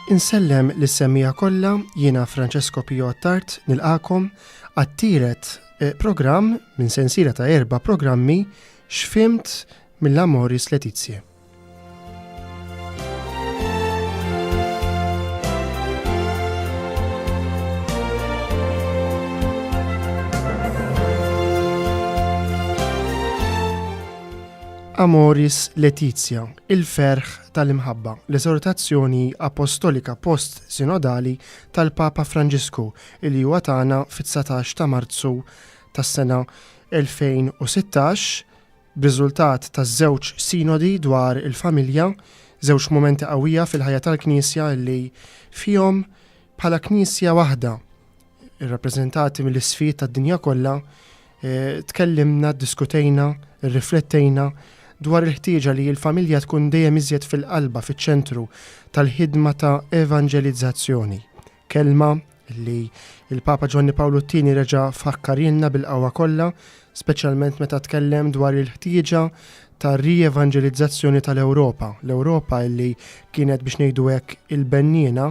Insellem lis-semmiegħa kollha, jiena Francesco Pio Attard nilqakom għat-tielet eh, programm minn sensiela ta' erba' programmi X'Fhimt mill-Amoris Laetitiae. Amoris Laetitia, il-ferħ tal-imħabba, l-eżortazzjoni apostolika post-sinodali tal-Papa Franġisku li huwa tana fit-19 ta' Marzu tas-sena 2016 b'riżultat taż-żewġ sinodi dwar il-familja, żewġ mumenti qawwija fil-ħajja tal-Knisja li fihom bħala Knisja waħda irrappreżentati mill-isfijiet tad-dinja kollha, eh, tkellimna, ddiskutejna, rriflettejna dwar il-ħtieġa li l-familja tkun dejjem iżjed fil-qalba, fiċ-ċentru tal-ħidma ta' evanġelizzazzjoni. Kelma li l-Papa Ġwanni Pawlu t-Tieni reġa' fakkarilna bil-qawwa kollha, speċjalment meta tkellem dwar il-ħtieġa ta' rievanġelizzazzjoni tal-Ewropa, l-Ewropa li kienet biex ngħidu hekk il-benniena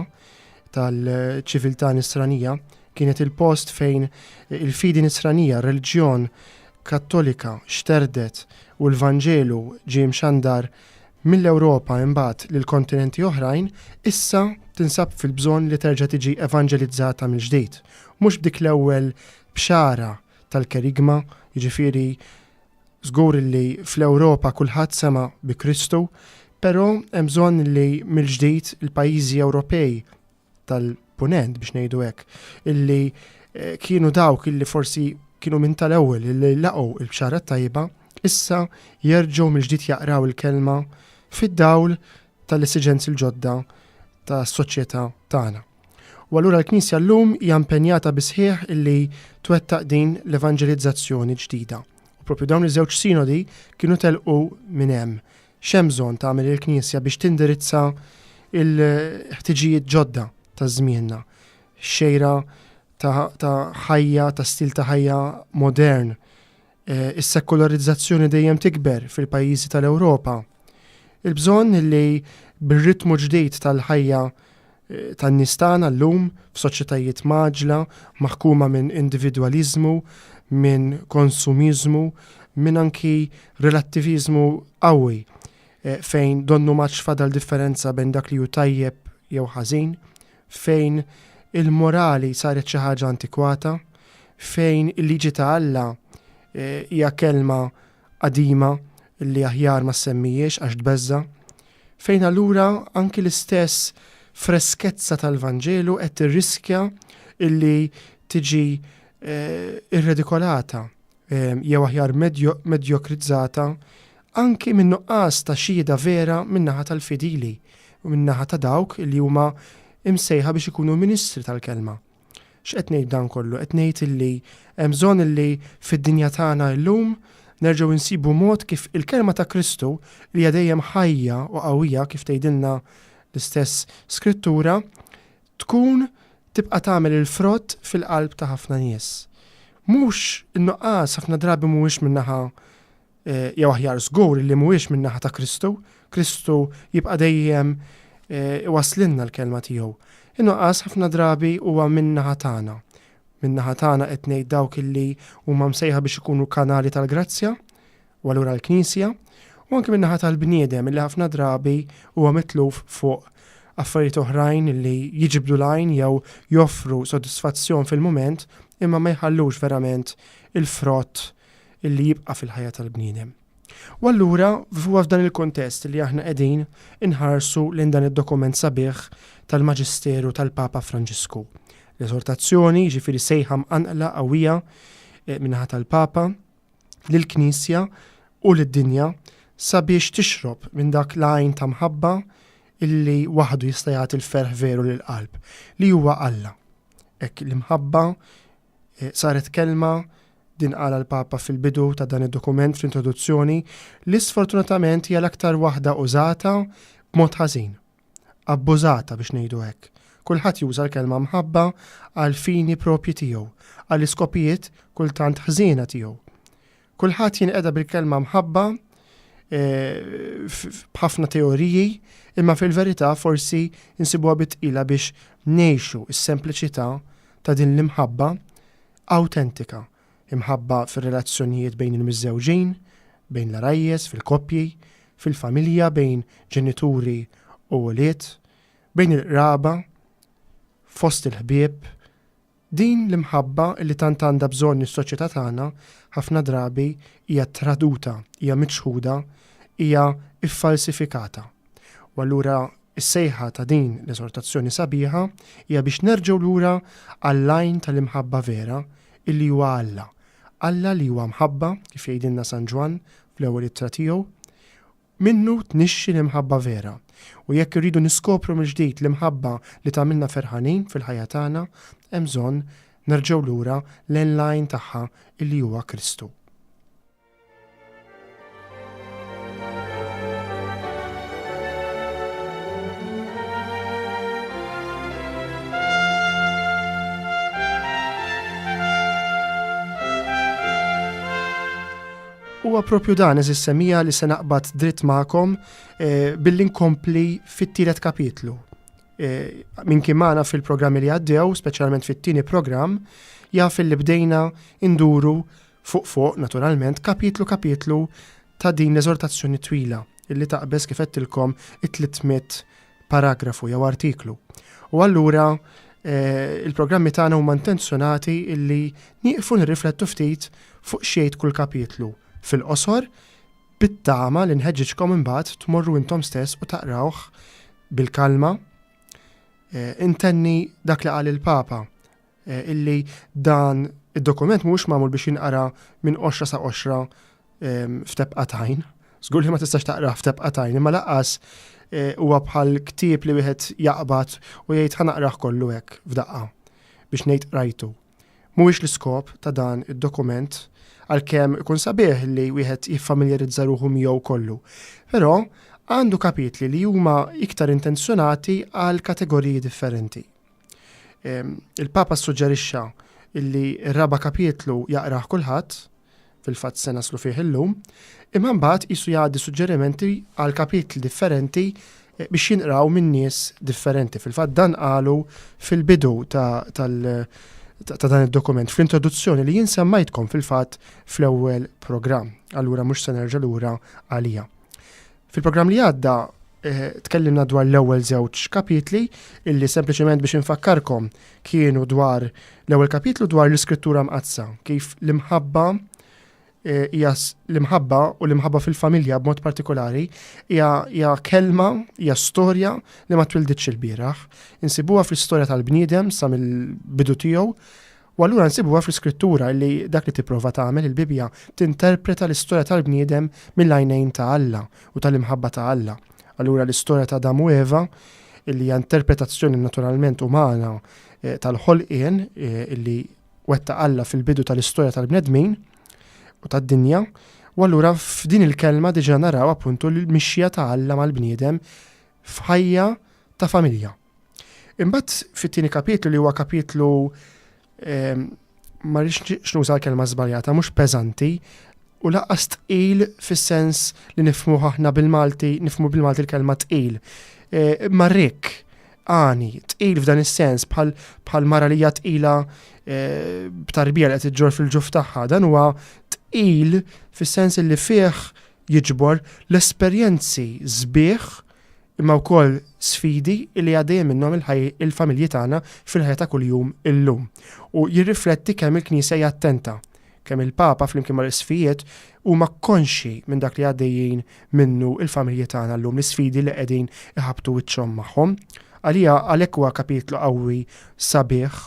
tal-ċiviltà nisranija, kienet il-post fejn il-fidi nisranija, r-reliġjon Kattolika xterdet u l-Vanġelu ġie mxandar mill-Ewropa imbagħad lil kontinenti oħrajn, issa tinsab fil-bżonn li terġa' tiġi evanġelizzata mill-ġdid. Mhux b'dik l-ewwel bxara tal-kerigma, jiġifieri żgur li fl-Ewropa kulħadd sema' bi Kristu, però hemm bżonn li mill-ġdid il-pajjiżi Ewropej tal-Punent biex ngħidu hekk, illi eh, kienu dawk illi forsi kienu minn tal-ewwel illi laqgħu il-bxara tajba, issa jerġgħu mill-ġdid jaqraw il-kelma fid-dawl tal-esiġenzi l-ġodda tas-soċjetà tagħna. U allura l-Knisja llum hija impenjata bisħieħ illi twettaq din l-evanġelizzazzjoni ġdida. U propju dawn iż-żewġ sinodi kienu telqu minn hemm. X'hemm bżonn tagħmel il-Knisja biex tindirizza l-ħtiġijiet ġodda ta' żmienna? Xejra ta' ħajja, ta' stil ta' ħajja modern. Eh, is-sekolarizzazzjoni dejjem tikber fil-pajjiżi tal-Ewropa. Il-bżonn li bir-ritmu ġdid tal-ħajja tan-nies tagħna llum f'soċjetajiet mgħaġġla, maħkuma minn individwaliżmu, minn konsumiżmu, minn anki relattiviżmu qawwi eh, fejn donnu m'għadx fadal differenza bejn dak li hu tajjeb jew ħażin, fejn il-morali saret xi ħaġa antikwata, fejn il-liġi ta' Alla eh, hija kelma qadima li aħjar ma ssemmijiex għax tbeżża', fejn allura anki l-istess freskezza tal-Vanġelu qed tirriskja illi tiġi eh, irredikolata eh, jew aħjar medjokrizzata anki minn nuqqas ta' xhieda vera min-naħa tal-fidili u min-naħa ta' dawk li huma imsejħa biex ikunu ministri tal-kelma. X'qed ngħid b'dan kollu? Qed ngħid illi hemm bżonn illi fid-dinja tagħna llum nerġgħu nsibu mod kif il-kelma ta' Kristu li hija dejjem ħajja u qawwija kif tgħidilna l-istess Skrittura, tkun tibqa' tagħmel il-frott fil-qalb ta' ħafna nies. Mhux in-nuqqas ħafna drabi mhuwiex min-naħa Eh, jew aħjar żgur li mhuwiex min-naħa ta' Kristu, Kristu jibqa' dejjem eh, iwasslilna l-kelma tiegħu. In-nuqqas ħafna drabi huwa min-naħa tagħna. Min-naħa tagħna qed ngħid dawk illi huma msejħa biex ikunu kanali tal-grazzja, u allura l-Knisja, u anke min-naħa tal-bniedem illi ħafna drabi huwa mitluf fuq affarijiet oħrajn li jiġibdu l-għajn jew joffru sodisfazzjon fil-mument imma ma jħallux verament il-frott illi jibqa' fil-ħajja tal-bniedem. U allura huwa f'dan il-kuntest li aħna qegħdin inħarsu lejn dan id-dokument sabiħ tal-Maġisteru tal-Papa Franġisku. L-eżortazzjoni, jiġifieri sejħa mqanqla qawwija eh, min-naħa tal-Papa lill-Knisja u lid-dinja sabiex tixrob minn dak l-għajn ta' mħabba illi waħdu jista' jagħti l-ferħ veru lill-qalb, li huwa Alla. Hekk l-imħabba eh, saret kelma din qala l-Papa fil-bidu ta' dan id-dokument fl-introduzzjoni li sfortunatament hija l-aktar waħda użata b'mod ħażin. Abbużata biex ngħidu hekk. Kulħadd juża l-kelma mħabba għal fini propji tiegħu, għal iskopijiet kultant ħżiena tiegħu. Kulħadd jinqeda bil-kelma mħabba eh, b'ħafna teoriji, imma fil-verità forsi nsibuha bi tqila biex ngħixu s-sempliċità ta' din l-imħabba awtentika, imħabba fir-relazzjonijiet bejn il-miżżewġin, bejn l-għarajjes, fil-koppji, fil-familja bejn ġenituri u ulied, bejn il-qraba, fost il-ħbieb. Din l-imħabba li tant għandha bżonn is-soċjetà tagħna ħafna drabi hija traduta, hija miċħuda, hija ffalsifikata. U allura s-sejħa ta' din l-eżortazzjoni sabiħa hija biex nerġgħu lura għall-għajn tal-imħabba vera illi huwa Alla. Alla li huwa mħabba, kif jgħidilna San Ġwann fl-ewwel ittra tiegħu, Minnu tnixxi l-imħabba vera. U jekk irridu niskopru mill-ġdid l-imħabba li tagħmilna ferħanin fil-ħajja tagħna, hemm bżonn nerġgħu lura lejn l-għajn tagħha illi huwa Kristu. Huwa propju dan, eżis semija, li se naqbad dritt magħkom eh, billi nkompli fit-tielet kapitlu. Eh, min kien magħna fil-programmi li għaddew, speċjalment fit-tieni programm, jaf li bdejna induru fuq fuq, naturalment, kapitlu kapitlu ta' din l-eżortazzjoni twila illi taqbeż kif għedtilkom it-300 paragrafu jew artiklu. U allura eh, il-programmi tagħna huma intenzjonati illi nieqfu nirriflettu ftit fuq xejn kull kapitlu fil-qosor bit-tama li nħeġġiġkom imbagħad tmorru intom stess u taqrawh bil-kalma. Eh, intenni dak li qal il-Papa eh, illi dan id-dokument mhuwiex magħmul biex jinqara minn qoxra sa qoxra ehm, f'tebqa tajn. Żgur li ma tistax taqra f'tebqa tajn, imma laqqas eh, huwa bħal ktieb li wieħed jaqbad u jgħid ħa naqrah kollu hekk f'daqqa biex ngħid qrajtu. Mhuwiex l-iskop ta' dan id-dokument għalkemm ikun sabiħ li wieħed jiffamiljarizza ruħu miegħu kollu. Però għandu kapitli li huma iktar intenzjonati għal kategoriji differenti. Il-Papa ssuġġerixxa illi r-raba' kapitlu jaqrah kulħadd, fil-fatt se naslu fih illum, imma mbagħad qisu jgħaddi suġġerimenti għal kapitli differenti eh, biex jinqraw minn nies differenti. Fil-fatt dan qalu fil-bidu ta' ta' dan id-dokument, fl-introduzzjoni li jien semmajtkom fil-fatt fl-ewwel programm. Allura mhux se nerġa' lura għalija. Fil-programm li għadda eh, tkellimna dwar l-ewwel żewġ kapitli illi sempliċement biex infakkarkom kienu dwar l-ewwel kapitlu dwar l-Iskrittura Mqaddsa, kif l-imħabba eh, hija l-imħabba u l-imħabba fil-familja b'mod partikolari hija kelma, hija storja li ma twilditx il-bieraħ. Insibuha fl-istorja tal-bniedem sa mill-bidu tiegħu U allura nsibuha fl-Iskrittura li dak li tipprova tagħmel il-Bibbja tinterpreta l-istorja tal-bniedem mill-għajnejn ta' Alla u tal-imħabba ta' Alla. Allura l-istorja ta' Adam u Eva, illi hija interpretazzjoni naturalment umana eh, tal-ħolqien eh, illi wettaq Alla fil-bidu tal-istorja tal-bnedmin u tad-dinja, u allura f'din il-kelma diġà naraw appuntu l-mixja ta' Alla mal-bniedem f'ħajja ta' familja. Imbagħad fit-tieni kapitlu li huwa kapitlu ehm, ma rridx nuża l-kelma żbaljata, mhux peżanti, u laqqas tqil fis-sens li nifhmu aħna bil-Malti, nifhmu bil-Malti l-kelma tqil. E, imma rikk, għani, tqil f'dan is-sens bħal bħal mara li hija tqila e, b'tarbija li qed iġġor fil-ġuf tagħha. Dan huwa tqil fis-sens li fih jiġbor l-esperjenzi sbieħ imma wkoll sfidi li għaddejjin minnhom il-familji tagħna fil-ħajja ta' kuljum illum. U jirrifletti kemm il-Knisja hija attenta, kemm il-Papa flimkien mal-Isqfijiet huma konxji minn dak li għaddejjin minnu l-familji tagħna llum, l-isfidi li qegħdin iħabbtu wiċċhom magħhom. Għalija għalhekk huwa kapitlu qawwi, sabiħ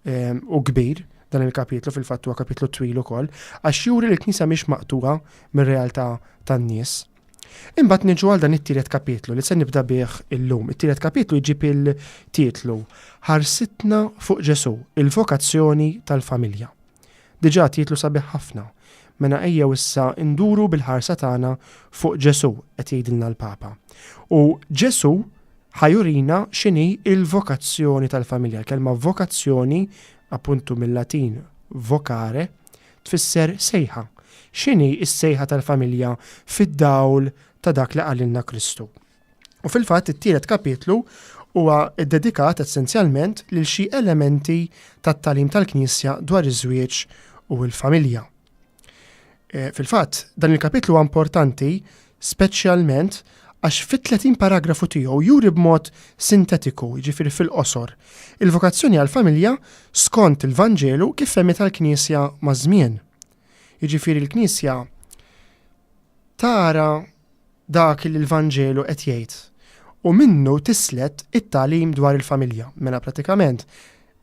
ehm, u kbir dan il-kapitlu fil-fatt huwa kapitlu twil ukoll, għax juri li l-Knisja mhix maqtugħa mir-realtà tan-nies. Imbagħad niġu għal dan it-tielet kapitlu li se nibda bih illum. It-tielet kapitlu jġib il-titlu Ħarsitna fuq Ġesù, il-vokazzjoni tal-familja. Diġà titlu sabiħ ħafna. Mela ejjew issa nduru bil-ħarsa tagħna fuq Ġesù, qed jgħidilna l-Papa. U Ġesù ħa jurina x'inhi l-vokazzjoni tal-familja. Il-kelma vokazzjoni, appuntu mill-Latin vocare, tfisser sejħa. X'inhi s-sejħa tal-familja fid-dawl ta' dak li qalilna Kristu? U fil-fatt it-tielet kapitlu huwa ddedikat essenzjalment lil xi elementi tat-tagħlim tal-Knisja dwar iż-żwieġ u l-familja. Eh, fil-fatt, dan il-kapitlu huwa importanti speċjalment għax fit-30 paragrafu tiegħu juri b'mod sintetiku, jiġifieri fil-qosor, il-vokazzjoni għall-familja skont il-Vanġelu kif fehmitha l-Knisja maż-żmien. Jiġifieri l-Knisja tara dak li l-Vanġelu qed jgħid u minnu tislet it-tagħlim dwar il-familja. Mela pratikament,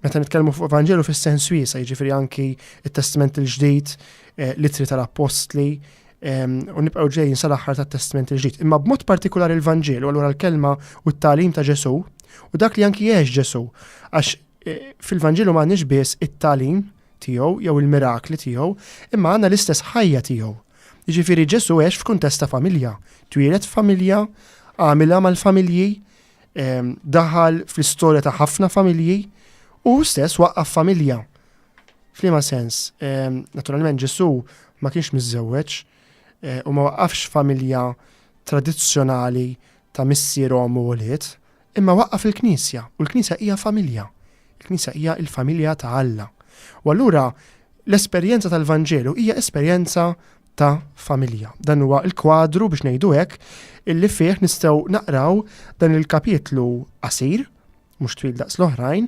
meta nitkellmu fuq Vanġelu fis-sens wiesa', jiġifieri anki t-Testment il-Ġdid, eh, l-ittri tal-Appostli, ehm, u nibqgħu ġejjin sal-aħħar tat-Testment il-Ġdid. Imma b'mod partikolari l-Vanġelu, allura l-kelma u t-tagħlim ta' Ġesù, u dak li anki għex Ġesù, għax eh, fil-Vanġelu m'għandniex biss it-tagħlim tiegħu jew il-mirakli tiegħu, imma għandna l-istess ħajja tiegħu. Jiġifieri Ġesù għex f'kuntest ta' familja, twieled f'familja, għamilha mal-familji, ehm, daħal fl-istorja ta' ħafna familji u hu stess waqqaf familja. F'liema sens? Ehm, naturalment Ġesù ma kienx miżżewweġ eh, u ma waqqafx familja tradizzjonali ta' missier omm u ulied, imma waqqaf il-Knisja, u l-Knisja hija familja. Il-Knisja hija l-familja ta' Alla. U allura l-esperjenza tal-Vanġelu hija esperjenza ta' familja. Dan huwa l-kwadru biex ngħidu hekk illi fih nistgħu naqraw dan il-kapitlu qasir, mhux twil daqs l-oħrajn,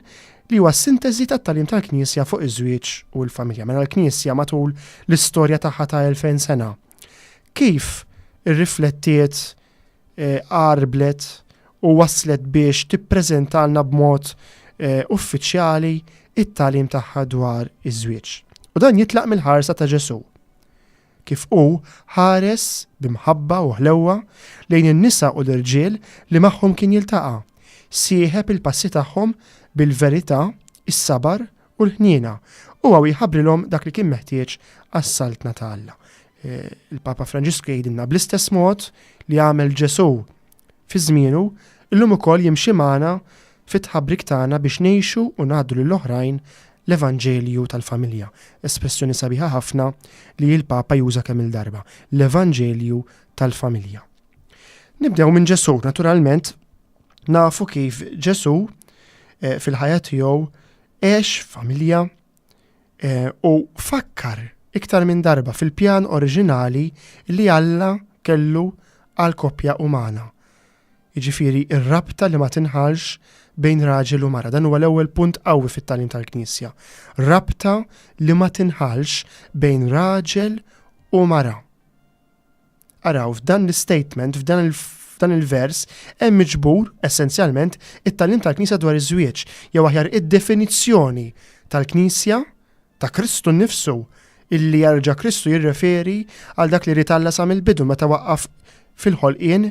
li huwa sintesi tat-tagħlim tal-Knisja fuq iż-żwieġ u l-familja. Mela l-Knisja matul l-istorja tagħha ta' 2000 sena. Kif irriflettiet għarblet u waslet biex tippreżentalna b'mod uffiċjali t-tagħlim tagħha dwar iż-żwieġ. U dan jitlaq mill-ħarsa ta' Ġesù, kif hu ħares bi mħabba u ħlewwa lejn in-nisa u l-irġiel li magħhom kien jiltaqa', sieħeb il-passi tagħhom bil-verità, is-sabar u l-ħniena, u hawn jħabbrilhom dak li kien meħtieġ għas-Saltna ta' Alla. Eh, il-Papa Franġisku jgħidilna bl-istess mod li għamel Ġesù fi żmienu, illum ukoll jimxi magħna fit-tħabbrik tagħna biex ngħixu u ngħaddu lill-oħrajn l-Evanġelju tal-familja. Espressjoni sabiħa ħafna li l-Papa juża kemm il-darba. L-Evanġelju tal-familja. Nibdew minn Ġesù, naturalment, nafu kif Ġesù eh, fil-ħajja tiegħu għex familja eh, u fakkar iktar minn darba fil-pjan oriġinali li Alla kellu għal koppja umana. Jiġifieri ir-rabta li ma tinħalx bejn raġel u mara. Dan huwa l-ewwel punt qawwi fit-tagħlim tal-Knisja. Rabta li ma tinħalx bejn raġel u mara. Araw, f'dan l-istatement, f'dan f'dan il-vers, hemm miġbur, essenzjalment, it-tagħlim tal-Knisja dwar iż-żwieġ, jew aħjar id-definizzjoni tal-Knisja ta' Kristu nnifsu, illi jerġa' Kristu jirreferi għal dak li ried Alla sa mill-bidu meta waqqaf fil-ħolqien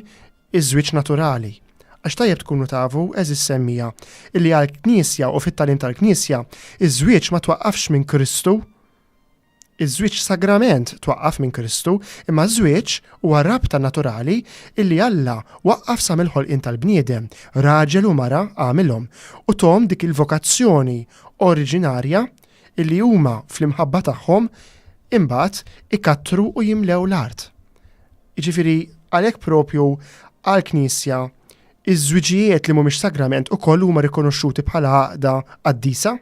iż-żwieġ naturali. Għax tajjeb tkunu tafu, għeżież semmiegħa, illi għall-Knisja u fit-tagħlim tal-Knisja, iż-żwieġ ma twaqqafx minn Kristu, Iż-żwieġ sagrament twaqqaf minn Kristu, imma ż-żwieġ huwa rabta naturali illi Alla waqqaf sa mill-ħolqien tal-bniedem, raġel u mara għamilhom, u thom dik il-vokazzjoni oriġinarja illi huma fl-imħabba tagħhom imbagħad ikattru u jimlew l-art. Jiġifieri għalhekk propju għall-Knisja iż-żwiġijiet li mhumiex sagrament ukoll huma rikonoxxuti bħala għaqda qaddisa.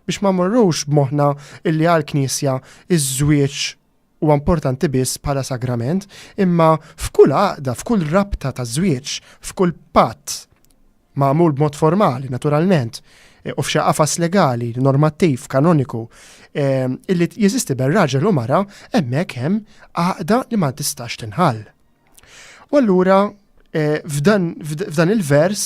Biex ma mmorrux b'moħħna illi għall-Knisja ż-żwieġ huwa importanti biss bħala sagrament, imma f'kull għaqda, f'kull rabta ta' żwieġ, f'kull patt, magħmul b'mod formali, naturalment, e, u f'xi qafas legali, normattiv, kanoniku, e, illi jeżisti bejn raġel u mara, hemmhekk hemm għaqda li ma tistax tinħall. U allura eh, f'dan il-vers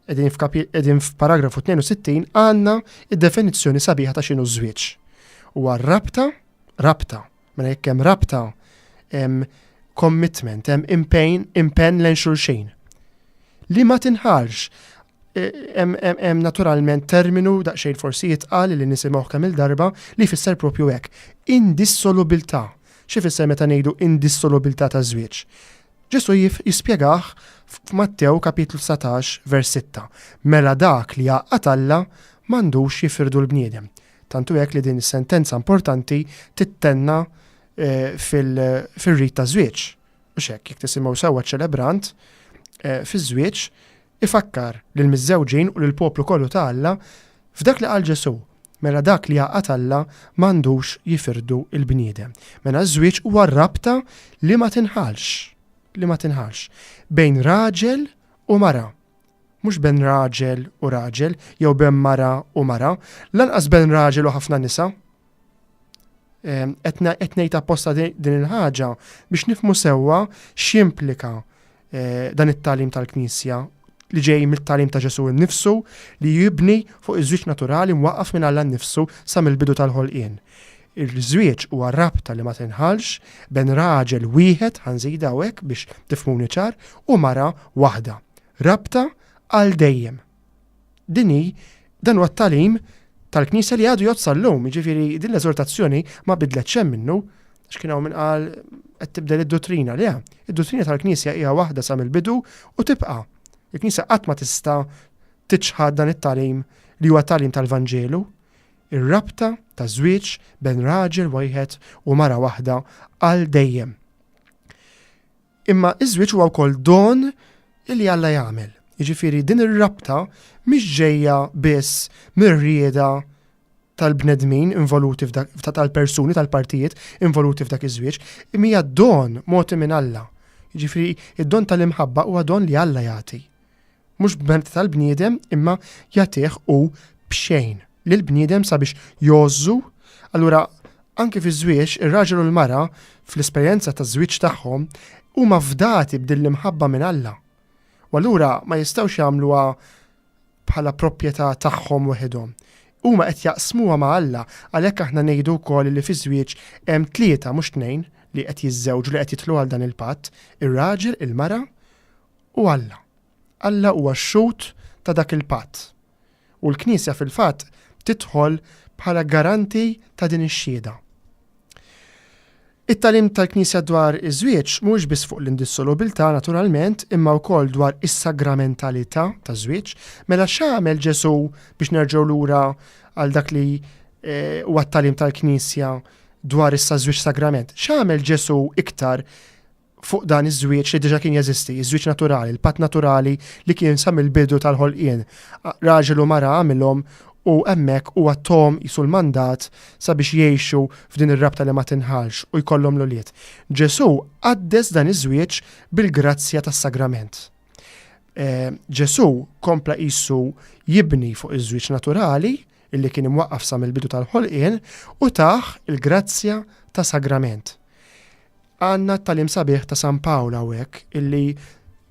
qegħdin f'paragrafu 62 għandna id-definizzjoni sabiħa ta' x'inhu żwieġ. Huwa rabta, rabta, mela jekk hemm rabta hemm commitment, hemm impenn, impenn lejn xulxin. Li ma tinħalx eh, hemm naturalment terminu daqsxejn forsi jitqal li nisimgħu kemm il-darba li jfisser propju hekk. Indissolubilità. X'ifisser meta ngħidu indissolubilità taż-żwieġ? Ġesù jispjegah f'Mattew kapitlu 19 vers 6, Mela dak li għaqqad Alla m'għandux jifirdu l-bniedem. Tant hu hekk li din is-sentenza importanti tittenna fil-rit taż-żwieġ. Mhux hekk, jekk tisimgħu sewwa ċ-ċelebrant fiż-żwieġ ifakkar lill-miżżewġin u lill-poplu kollu ta' Alla f'dak li qal Ġesù, Mela dak li jgħaqqad Alla m'għandux jifirdu l-bniedem. Mela ż-żwieġ huwa rabta li ma tinħallx, li ma tinħallx, bejn raġel u mara. Mhux bejn raġel u raġel, jew bejn mara u mara, lanqas bejn raġel u ħafna nisa. Qed ngħid apposta din il-ħaġa biex nifhmu sewwa x'jimplika eh, dan it-tagħlim tal-Knisja li ġej mit-tagħlim ta' Ġesù nnifsu li jibni fuq iż-żwieġ naturali mwaqqaf minn Alla nnifsu sa mill-bidu tal-ħolqien. Il-żwieġ huwa rabta li ma tinħallx bejn raġel wieħed ħa nżidha hawnhekk biex tifhmuni ċar u mara waħda. Rabta għal dejjem. Din hi, dan huwa t-tagħlim tal-Knisja li għadu jgħodd sal-lum, jiġifieri din l-eżortazzjoni ma bidlet xejn minnu, għax kien hawn min qal qed tibdel id-duttrina. Le, id-duttrina tal-Knisja hija waħda sa mill-bidu u tibqa'. Il-Knisja qatt ma tista' tiċħad dan it-tagħlim li huwa tagħlim tal-Vanġelu, ir-rabta ta' żwieġ bejn raġel wieħed u mara waħda għal dejjem. Imma iż-żwieġ huwa wkoll don li Alla jagħmel. Jiġifieri din ir-rabta mhix ġejja biss mir-rieda tal-bnedmin involuti f'dak tal-persuni tal-partijiet involuti f'dak iż-żwieġ, imma hija don mogħti minn Alla. Jiġifieri id-don tal-imħabba huwa don li Alla jagħti. Mhux b'merti tal-bniedem imma jagħtih hu b'xejn lill-bniedem sabiex jgħożżu. Allura anki fiż-żwieġ ir-raġel u l-mara fl-esperjenza taż-żwieġ tagħhom huma fdati b'din l-imħabba minn Alla. U allura ma jistgħux jagħmluha bħala proprjetà tagħhom weħidhom. Huma qed jaqsmuha ma' Alla, għalhekk aħna ngħidu wkoll li fiż-żwieġ hemm tlieta mhux tnejn li qed jiżżewġu li qed jidħlu għal dan il-patt, ir-raġel, il-mara u Alla. Alla huwa x-xhud ta' dak il-patt. U l-Knisja fil-fatt tidħol bħala garanti ta' din ix-xhieda. It-tagħlim tal-Knisja dwar iż-żwieġ mhuwiex biss fuq l-indissolubiltà naturalment imma wkoll dwar is-sagramentalità taż-żwieġ. Mela x'għamel Ġesù biex nerġgħu lura għal dak li eh, huwa t-tagħlim tal-Knisja dwar issa żwieġ sagrament? X'għamel Ġesù iktar fuq dan iż-żwieġ li diġà kien jeżisti, iż-żwieġ naturali, il-patt naturali li kien sa mill-bidu tal-ħolqien. Raġel u mara għamilhom u hemmhekk huwa thom qisu l-mandat sabiex jgħixu f'din ir-rabta li ma tinħallx u jkollhom l-ulied. Ġesù qaddes dan iż-żwieġ bil-grazzja tas-sagrament. Eh, Ġesù kompla qisu jibni fuq iż-żwieġ naturali illi kien imwaqqaf sa mill-bidu tal-ħolqien u tah il-grazzja ta' sagrament. Għandna t-tagħlim sabiħ ta' San Pawl hawnhekk illi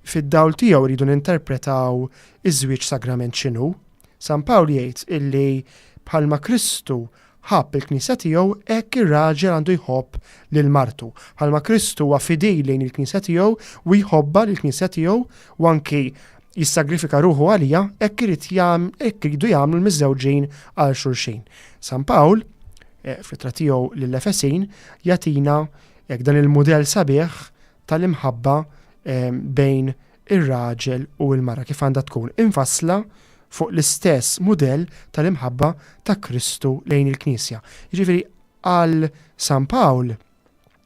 fid-dawl tiegħu rridu ninterpretaw iż-żwieġ sagrament x'inhu. San Pawl jgħid illi bħalma Kristu ħabb il-Knisja tiegħu hekk ir-raġel għandu jħobb lil martu. Bħalma Kristu huwa fidil lejn il-Knisja tiegħu u jħobbha lill-Knisja tiegħu u anki jissagrifika ruħu għaliha, hekk irid hekk iridu jagħmlu l-miżżewġin għal xulxin. San Pawl eh, fl-ittra tiegħu lill-Efesin jagħtina hekk dan il-mudell sabiħ tal-imħabba eh, bejn ir-raġel u l-mara kif għandha tkun infassla fuq l-istess mudell tal-imħabba ta' Kristu lejn il-Knisja. Jiġifieri għal San Pawl,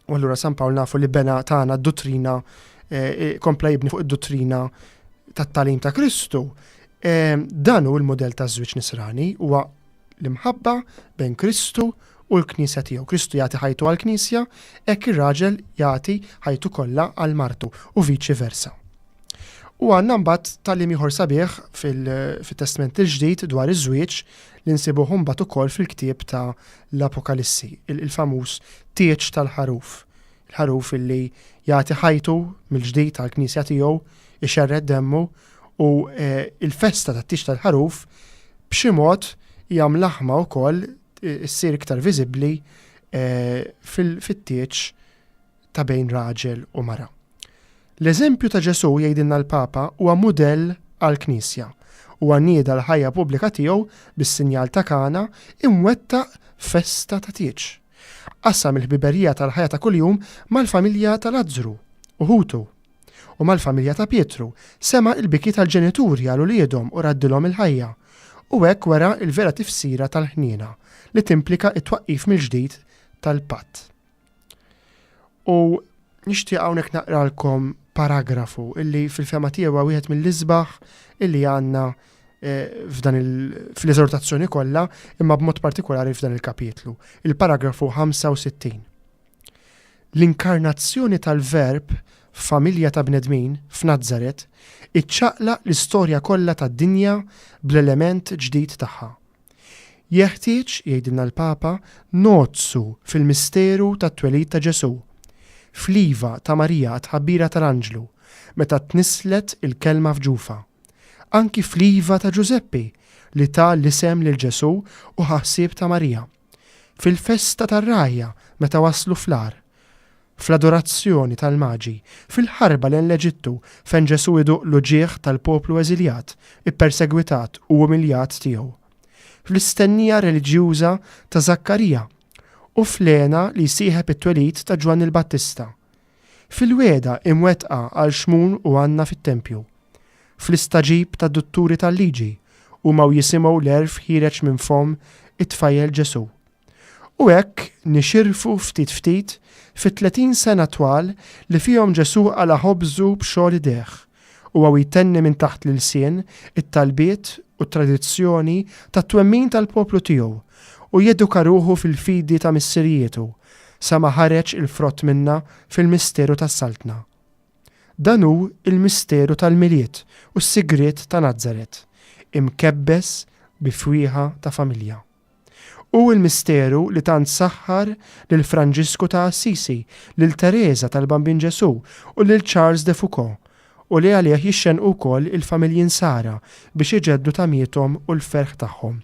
u allura San Pawl nafu li bena tagħna d-duttrina eh, kompla jibni fuq id-duttrina tat-tagħlim ta' Kristu, dan hu l-mudell taż-żwieġ nisrani huwa l-imħabba bejn Kristu u l-Knisja tiegħu. Kristu jagħti ħajtu għall-Knisja, hekk ir-raġel jagħti ħajtu kollha għal martu u viċi versa. U għandna mbagħad tagħlim ieħor sabiħ fil-Testment il-Ġdid dwar iż-żwieġ li nsibuh mbagħad ukoll fil-ktieb ta' l-Apokalissi, il-famuż tieġ tal-ħaruf. Il-ħaruf illi jagħti ħajtu mill-ġdid għall-Knisja tiegħu, ixerred demmu u eh, il-festa tat-tieġ tal-ħaruf b'xi mod hija mlaħma wkoll eh, issir iktar viżibbli eh, fit-tieġ ta' bejn raġel u mara. L-eżempju ta' Ġesù, jgħidilna l-Papa, huwa mudell għall-Knisja. Huwa nieda l-ħajja pubblika tiegħu bis-sinjal ta' Kana imwettaq festa ta' tieġ. Qasam il-ħbiberija tal-ħajja ta' kuljum mal-familja ta' Lazzru u ħutu u mal-familja ta' Pietru, sema' l-biki tal-ġenituri għal uliedhom u raddilhom il-ħajja, u hekk wera l-vera tifsira tal-ħniena li timplika t-twaqqif mill-ġdid tal-patt. U nixtieq hawnhekk naqralkom paragrafu illi fil-fehma tiegħi huwa wieħed mill-isbaħ illi għandna eh, f'dan fl-eżortazzjoni kollha, imma b'mod partikolari f'dan il-kapitlu. Il-paragrafu 65. L-inkarnazzjoni tal-Verb f'familja ta' bnedmin f'Nazaret iċċaqlaq l-istorja kollha tad-dinja bl-element ġdid tagħha. Jeħtieġ, jgħidilna l-Papa, nogħdsu fil-misteru tat-twelid ta' Ġesù, fl-iva ta' Marija għat-tħabbira tal-anġlu meta tnisslet il-Kelma f'ġufha, anki fl-iva ta' Ġużeppi li ta l-isem lil Ġesù u ħa ħsieb ta' Marija. Fil-festa tar-rgħajja meta waslu fl-għar. Fl-adorazzjoni tal-Maġi. Fil-ħarba lejn l-Eġittu fejn Ġesù iduq l-uġigħ tal-poplu eżiljat, ippersegwitat u umiljat tiegħu. Fl-istennija reliġjuża ta' Żakkarija u fl-hena li jsieħeb it-twelid ta' Ġwanni l-Battista. Fil-wegħda imwettqa għal Xmun u Anna fit-tempju. Fl-istagħġib tad-dutturi tal-liġi, huma u jisimgħu l-għerf ħiereġ minn fomm it-tfajjel Ġesù. U hekk nixirfu ftit ftit fit-30 sena twal li fihom Ġesù qala' ħobżu b'xogħol idejh, huwa u jtenni minn taħt l-ilsien it-talbiet u t-tradizzjoni tat-twemmin tal-poplu tiegħu u jeduka ruħu fil-fidi ta' missirijitu sa ma ħareġ il-frott minnha fil-misteru tas-Saltna. Dan hu l-misteru tal-Milied u s-sigriet ta' Nazaret, imkebbes bi fwieħa ta' familja. Hu l-misteru li tant saħħar lil Franġisku ta' Assisi, lil Tereża tal-Bambin Ġesù u lil Charles de Foucauld, u li għalih jixxennqu wkoll il-familji Nsara biex iġeddu tamiethom u l-ferħ tagħhom.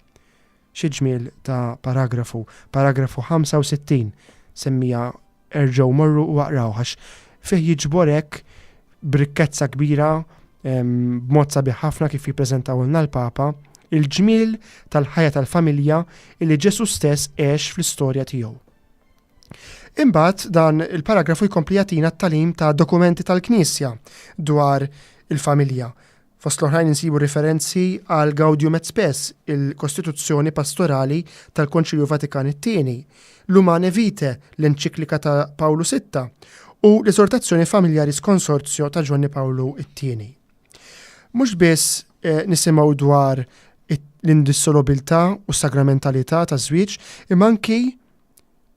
Xi ġmiel ta' paragrafu, paragrafu 65, semmija erġgħu morru u aqrawh għax fih jiġbor hekk b'rikkezza kbira b'mod sabiħ ħafna kif jippreżentawlna l-Papa il-ġmiel tal-ħajja tal-familja illi Ġesù stess għex fl-istorja tiegħu. Imbagħad dan il-paragrafu jkompli jagħtina t-tagħlim ta' dokumenti tal-Knisja dwar il-familja. Fost l-oħrajn insibu riferenzi għal Gaudium et Spes, il-Kostituzzjoni Pastorali tal-Konċilju Vatikan it-Tieni, l-Humanae Vitae, l-Enċiklika ta' Pawlu Sitta, u l-Eżortazzjoni Familiaris Consortio ta' Ġwanni Pawlu t-Tieni. Mhux biss eh, nisimgħu dwar l-indissolubilità u s-sagramentalità taż-żwieġ, imma anki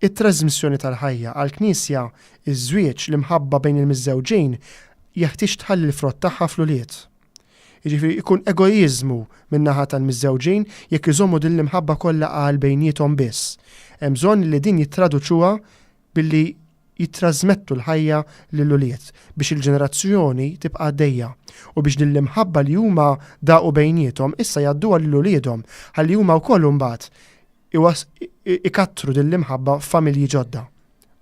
It-trażmissjoni tal-ħajja. Għall-Knisja, iż-żwieġ, l-imħabba bejn il-miżżewġin, jeħtieġ tħalli l-frott tagħha fl-ulied. Jiġifieri jkun egoiżmu min-naħa tal-miżżewġin jekk iżommu din l-imħabba kollha għal bejniethom biss. Hemm bżonn li din jittraduċuha billi jittrażmettu l-ħajja lill-ulied biex il-ġenerazzjoni tibqa' għaddejja u biex din l-imħabba li huma daqu bejniethom issa jgħadduha lil uliedhom ħalli huma wkoll imbagħad ikattru din l-imħabba f'familji ġodda.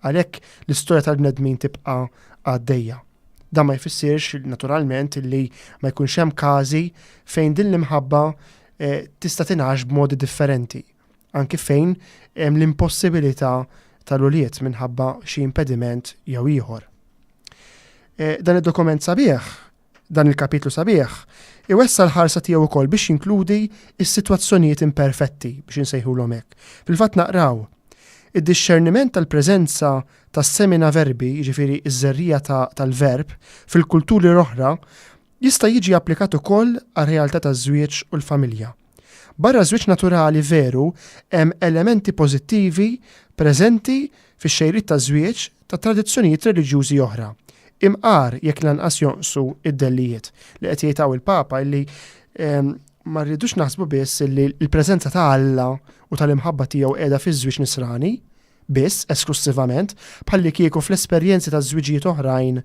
Għalhekk l-istorja tal-bnedmin tibqa' għaddejja. Dan ma jfissirx naturalment li ma jkunx hemm każi fejn din l-imħabba eh, tista' tingħax b'modi differenti, anki fejn hemm l-impossibilità tal-ulied minħabba xi impediment jew ieħor. Eh, dan id-dokument sabiħ Dan il-kapitlu sabiħ iwessa' l-ħarsa tiegħu wkoll biex jinkludi s-sitwazzjonijiet imperfetti, biex insejħulhom hekk. Fil-fatt naqraw, Id-dixxerniment tal-preżenza tas-semina verbi, jiġifieri ż-żerriegħa tal-verb, fil-kulturi l-oħra, jista' jiġi applikat ukoll għar-realtà taż-żwieġ u l-familja. Barra ż-żwieġ naturali veru hemm elementi pożittivi preżenti fix-xejriet taż-żwieġ ta' tradizzjonijiet reliġjużi oħra, imqar jekk lanqas jonqsu d-dellijiet. Li qed jgħid hawn il-Papa illi ehm, ma rridux naħsbu biss illi l-preżenza ta' Alla u tal-imħabba tiegħu qiegħda fiż-żwieġ nisrani, biss, esklussivament, bħallikieku fl-esperjenzi ta' żwiġijiet oħrajn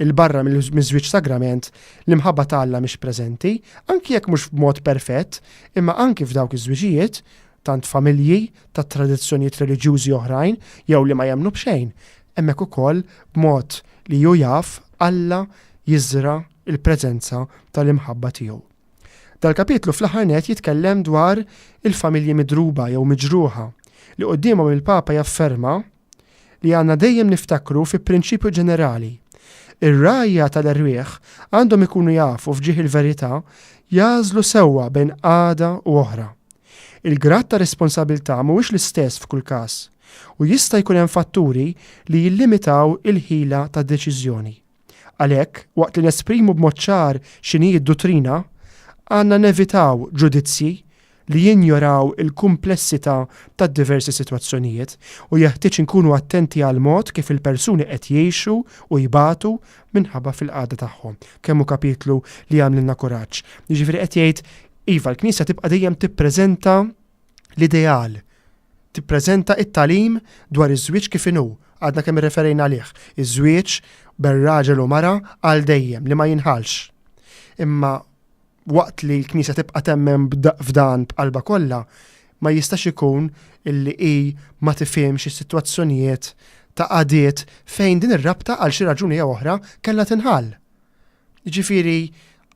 'il barra miż-żwieġ sagrament, l-imħabba ta' Alla mhix preżenti, anki jekk mhux b'mod perfett, imma anki f'dawk iż-żwiġijiet, tant familji ta' tradizzjonijiet reliġjużi oħrajn jew li ma jemmnu b'xejn, hemmhekk ukoll b'mod li hu jaf Alla jiżra' l-preżenza tal-imħabba tiegħu. Dal-kapitlu fl-aħħar nett jitkellem dwar il-familji midruba jew miġruħa, li quddiemhom il-Papa jafferma li għandna dejjem niftakru fi prinċipju ġenerali, Ir-rgħajja tal-erwieħ għandhom ikunu jafu f'ġieħ il-verità jagħżlu sewwa bejn qagħda u oħra. Il-grad ta' responsabilità mhuwiex l-istess f'kull każ. U jista' jkun hemm fatturi li jillimitaw il-ħila ta' deċiżjoni. Għalhekk, waqt li nesprimu b'mod ċar x'inhi d-duttrina, għandna nevitaw ġudizzji li jinjoraw il-kumplessità tad-diversi sitwazzjonijiet u jeħtieġ inkunu attenti għall-mod kif il-persuni qed jgħixu u jbatu minħabba fil-qagħda tagħhom. Kemm hu kapitlu li jagħmlilna kuraġġ. Jiġifieri qed jgħid, iva, l-Knisja tibqa' dejjem tippreżenta l-ideal, tippreżenta t-tagħlim dwar iż-żwieġ kif inhu, għadna kemm irreferejna għalih, iż-żwieġ bejn raġel u mara għal dejjem li ma jinħallx. Imma waqt li l-Knisja tibqa' temmen f'dan b'qalbha kollha, ma jistax ikun illi hi ma tifhimx is-sitwazzjonijiet ta' qagħdiet fejn din ir-rabta għal xi raġuni jew oħra kellha tinħall. Jiġifieri,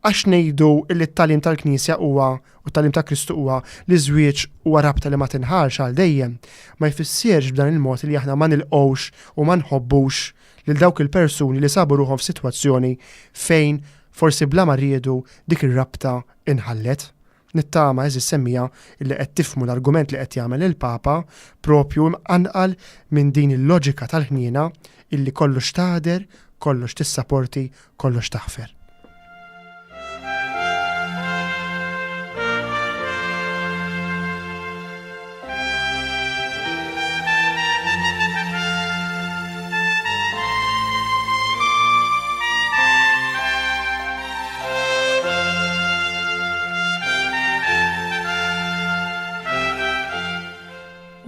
għax ngħidu li t-tagħlim tal-Knisja huwa, u t-tagħlim ta' Kristu huwa, li ż-żwieġ huwa rabta li ma tinħallx għal dejjem, ma jfissirx b'dan il-mod li aħna ma nilqgħux u ma nħobbux lil dawk il-persuni li sabu ruħhom f'sitwazzjoni fejn forsi bla ma riedu dik ir-rabta inħallet. Nittama, għeżież semmiegħa, illi qed tifhmu l-argument li qed jagħmel il-Papa, propju imqanqal minn din il-loġika tal-ħniena illi kollox tagħder, kollox tissaporti, kollox taħfer.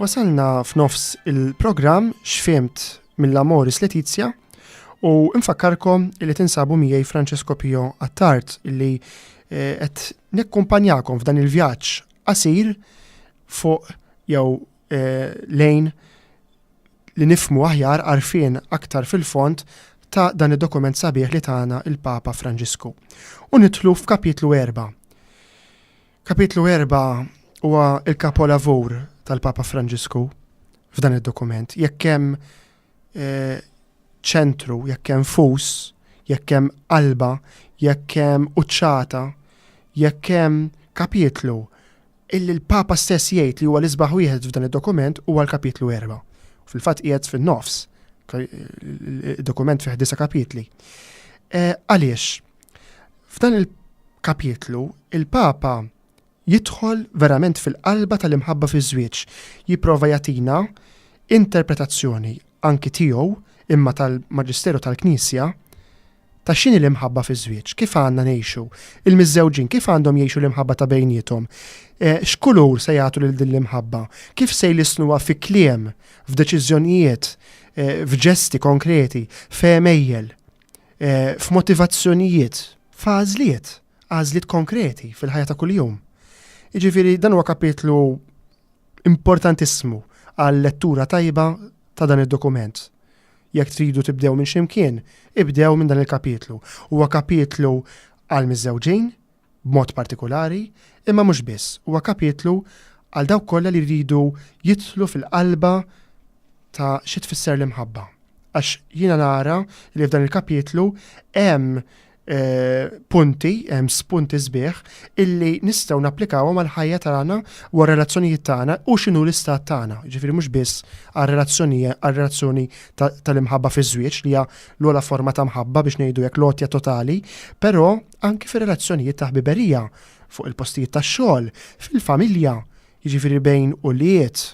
Wasalna f'nofs il-programm X'Fhimt mill-Amoris Laetitia u nfakkarkom li tinsabu miegħi Francesco Pio Attard illi eh, qed nikkumpanjakom f'dan il-vjaġġ qasir fuq jew eh, lejn li nifhmu aħjar għarfien aktar fil-fond ta' dan id-dokument sabiħ li tana il-Papa Franġisku. U nidħlu f'kapitlu 4. Kapitlu 4 huwa il-kapolavur tal-Papa Franġisku f'dan id-dokument. Jekk hemm eh, ċentru, jekk hemm fus, jekk hemm qalba, jekk hemm quċċata, jekk hemm kapitlu illi l-Papa stess jgħid li huwa l-isbaħ wieħed f'dan id-dokument huwa l-kapitlu 4. Fil-fatt qiegħed fin-nofs, il-dokument fih disa' kapitli. Eh, għaliex? F'dan il-kapitlu il-Papa jidħol verament fil-qalba tal-imħabba fiż-żwieġ, jipprova jagħtina interpretazzjoni anki tiegħu imma tal-Maġisteru tal-Knisja ta' x'inhi l-imħabba fiż-żwieġ, kif għandna ngħixu, il-miżżewġin kif għandhom jgħixu l-imħabba ta' bejniethom, eh, x'kulur se jagħtu lil din l-imħabba, kif se jlissnuha fi kliem, f'deċiżjonijiet, eh, f'ġesti konkreti, f'għemejjel, eh, f'motivazzjonijiet, f'għażliet, għażliet konkreti fil-ħajja ta' kuljum. Jiġifieri dan huwa kapitlu importantissimu għal lettura tajba ta' dan id-dokument. Jekk tridu tibdew minn x'imkien, ibdew minn dan il-kapitlu. Huwa kapitlu għal miżżewġin, b'mod partikulari, imma mhux biss. Huwa kapitlu għal dawk kollha li jridu jidħlu fil-qalba ta' xi tfisser l-imħabba. Għax jiena nara li f'dan il-kapitlu hemm punti, hemm spunti sbieħ illi nistgħu napplikawhom għall-ħajja tagħna u għar-relazzjonijiet tagħna u x'inhu l-istat tagħna. Ġifieri mhux biss għar-relazzjoni għar-relazzjoni tal-imħabba fiż-żwieġ li hija l-ogħla forma ta' mħabba biex ngħidu hekk l-għotja totali, però anki fir-relazzjonijiet ta' ħbiberija fuq il-postijiet tax-xogħol, fil-familja, jiġifieri bejn ulied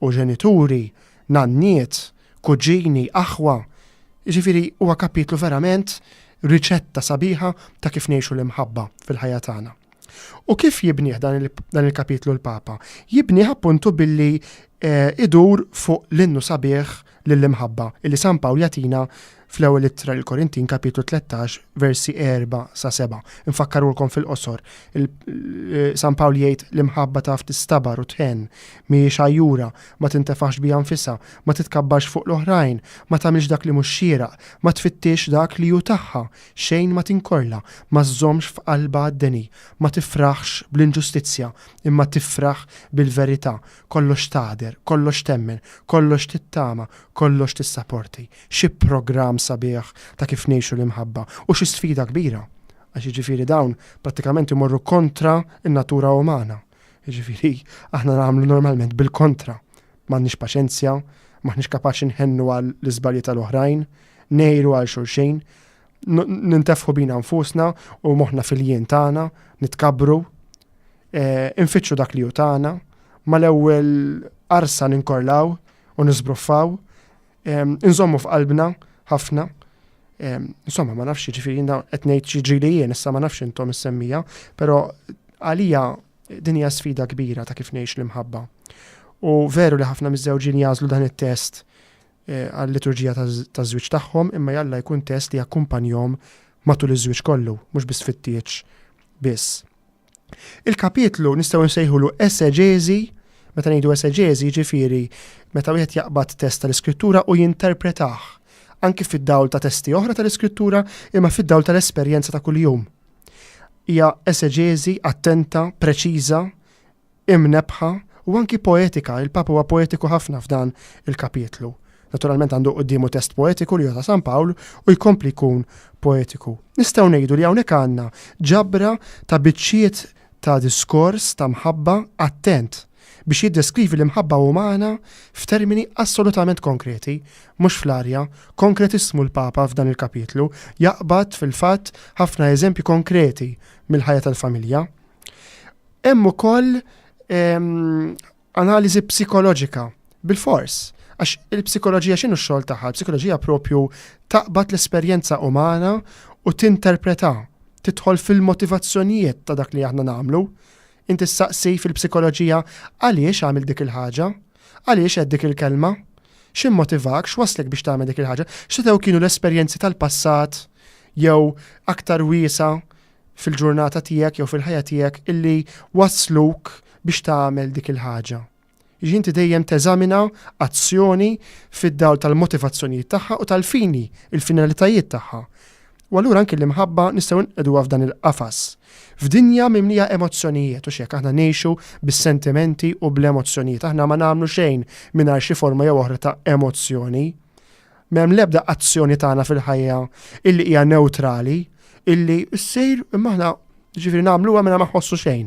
u ġenituri, nanniet, kuġini, aħwa. Jiġifieri huwa kapitlu verament riċetta sabiħa ta' kif ngħixu l-imħabba fil-ħajja tagħna. U kif jibnih dan il-kapitlu l-Papa? Jibnih appuntu billi eh, idur fuq l-innu sabiħ lill-imħabba illi San Pawl jagħtina fl-ewwel ittra lil Korintin kapitlu 13 versi 4 sa 7. Infakkarulkom fil-qosor. Eh, San Pawl jgħid l-imħabba taf tistabar u tħenn, mhijiex għajjura, ma tintefaħx biha nfisha, ma titkabbarx fuq l-oħrajn, ma tagħmilx dak li mhux xieraq, ma tfittix dak li hu tagħha, xejn ma tinkorla, ma żżommx f'qalbha għad-deni, ma tifraħx bl-inġustizzja, imma tifraħ bil-verità, kollox tagħder, kollox temmen, kollox tittama, kollox tissaporti. Xi programm sabiħ ta' kif ngħixu l-imħabba u xi sfida kbira! Għax jiġifieri dawn prattikament imorru kontra n-natura umana. Jiġifieri aħna nagħmlu normalment bil-kontra. M'għandniex paċenzja, m'aħniex kapaċi nħennu għal l-iżbalji tal-oħrajn, ngħiru għal xulxin, nintefħu bina nfusna u moħħna fil-jien tagħna, nitkabbru, eh, infittxu dak li hu tagħna, mal-ewwel qarsa ninkorlaw u niżbruffaw, inżommu f'qalbna ħafna. Insomma, ma nafx ġifieri qed ngħid xi ġili jien, issa ma nafx intom is-semmija, però għalija din hija sfida kbira ta' kif ngħix l-imħabba. U veru li ħafna miż-żewġin jagħżlu dan it-test eh, għal-liturġija taż-żwieġ tagħhom, imma jalla jkun test li jakkumpanjhom matul iż-żwieġ kollu, mhux biss fit-tieġ biss. Il-kapitlu nistgħu nsejħulu eseġeżi, meta ngħidu eseġeżi jiġifieri meta wieħed jaqbad test tal-Iskrittura u jinterpretah anki fid-dawl ta' testi oħra tal-Iskrittura imma fid-dawl tal-esperjenza ta' kuljum. Hija eseġeżi attenta, preċiża, imnebbħa u anki poetika, il-Papa huwa poetiku ħafna f'dan il-kapitlu. Naturalment għandu quddiemu test poetiku li huwa ta' San Pawl u jkompli jkun poetiku. Nistgħu ngħidu li hawnhekk għandna ġabra ta' biċċiet ta' diskors ta' mħabba attent biex jiddeskrivi l-imħabba umana f'termini assolutament konkreti, mhux fl-arja, konkretissmu l-Papa f'dan il-kapitlu, jaqbad fil-fatt ħafna eżempji konkreti mill-ħajja tal-familja. Hemm ukoll ehm, analiżi psikoloġika bilfors. Għax il-psikoloġija x'inhu x-xogħol tagħha? Il-psikoloġija propju taqbad l-esperjenza umana u tinterpreta, tidħol fil-motivazzjonijiet ta' dak li aħna nagħmlu. Inti ssaqsi fil-psikoloġija għaliex għamil dik il-ħaġa? Għaliex għedt dik il-kelma? X'immotivak, x'wasslek biex tagħmel dik il-ħaġa? X'setgħu kienu l-esperjenzi tal-passat jew aktar wiesa' fil-ġurnata tiegħek jew fil-ħajja tiegħek illi wassluk biex tagħmel dik il-ħaġa. Jiġifieri inti dejjem teżamina azzjoni fid-dawl tal-motivazzjonijiet tagħha u tal-fini, il-finalitajiet tagħha. U allura anki l-imħabba nistgħu nqegħduha f'dan il-qafas. F'dinja mimlija emozzjonijiet, u x'hekk aħna ngħixu bis-sentimenti u bl-emozzjonijiet, aħna ma nagħmlu xejn mingħajr xi forma jew oħra ta' emozzjoni. M'hemm l-ebda azzjoni tagħna fil-ħajja illi hija newtrali, illi ssir imma aħna ġifieri nagħmluha mingħajr ma nħossu xejn,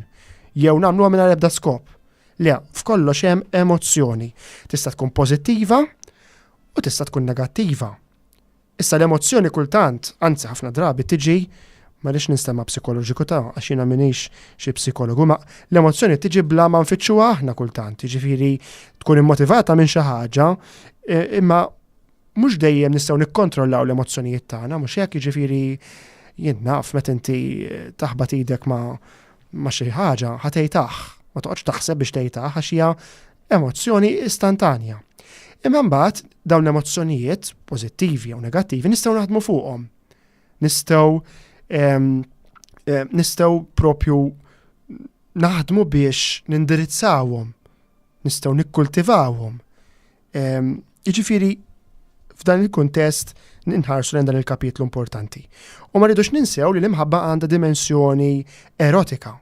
jew nagħmluha mingħajr ebda skop. Le, f'kollox hemm emozzjoni. Tista' tkun pożittiva u tista' tkun negattiva. Issa l-emozzjoni kultant, anzi ħafna drabi tiġi ma rridx ninstema' psikoloġiku ta' għax jiena m'iniex xi psikologu, ma l-emozzjoni tiġi bla ma nfittxuha aħna kultant, jiġifieri tkun immotivata minn xi ħaġa, e, imma mhux dejjem nistgħu nikkontrollaw l-emozzjonijiet tagħna, mhux hekk jiġifieri jien naf meta inti taħbat idek ma' ma' xi ħaġa ħa tgħid ma toqgħodx taħseb biex tgħid għax hija emozzjoni istantanja. Imma mbagħad dawn l-emozzjonijiet pożittivi jew negattivi nistgħu naħdmu fuqhom. Nistgħu nistgħu propju naħdmu biex nindirizzawhom, nistgħu nikkultivawhom. Jiġifieri f'dan il-kuntest ninħarsu lejn dan il-kapitlu importanti. U ma rridux ninsew li l-imħabba għandha dimensjoni erotika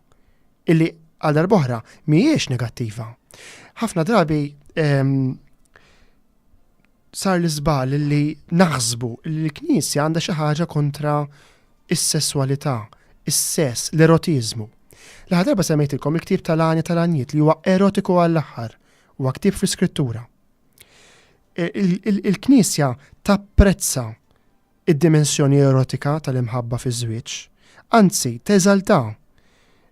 illi għal darb'oħra mhijiex negattiva. Ħafna drabi sar l-iżball li naħsbu li l-Knisja għandha xi ħaġa kontra is-sesswalità, is-sess, l-erotiżmu. L-aħħar darba semmejtilkom il-ktieb tal-Għanja tal-Għanjiet li huwa erotiku għall-aħħar, huwa ktieb fl-Iskrittura. Il-Knisja tapprezza id-dimensjoni erotika tal-imħabba fiż-żwieġ. Anzi, teżaltha.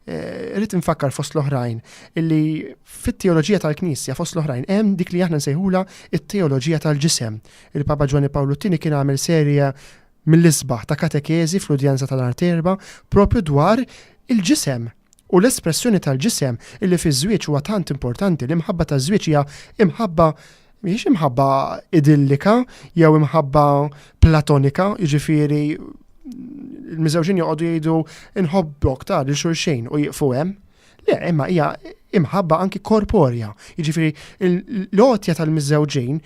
Eh, rrid infakkar fost l-oħrajn illi fit-teoloġija tal-Knisja fost l-oħrajn hemm dik li aħna nsejħula it-teoloġija tal-ġisem. Il-Papa Ġwanni Pawlu II kien għamel serje mill-isbaħ ta' katekeżi fl-udjenza ta' nhar t'Erbgħa propju dwar il-ġisem u l-espressjoni tal-ġisem illi fiż-żwieġ huwa tant importanti. L-imħabba taż-żwieġ hija imħabba mhijiex imħabba idillika jew imħabba platonika, jiġifieri il-miżewġin joqogħdu jgħidu inħobbok ta' lil xulxin u jieqfu hemm. Le, imma hija imħabba anki korporja. Jiġifieri l-għotja tal-miżewġin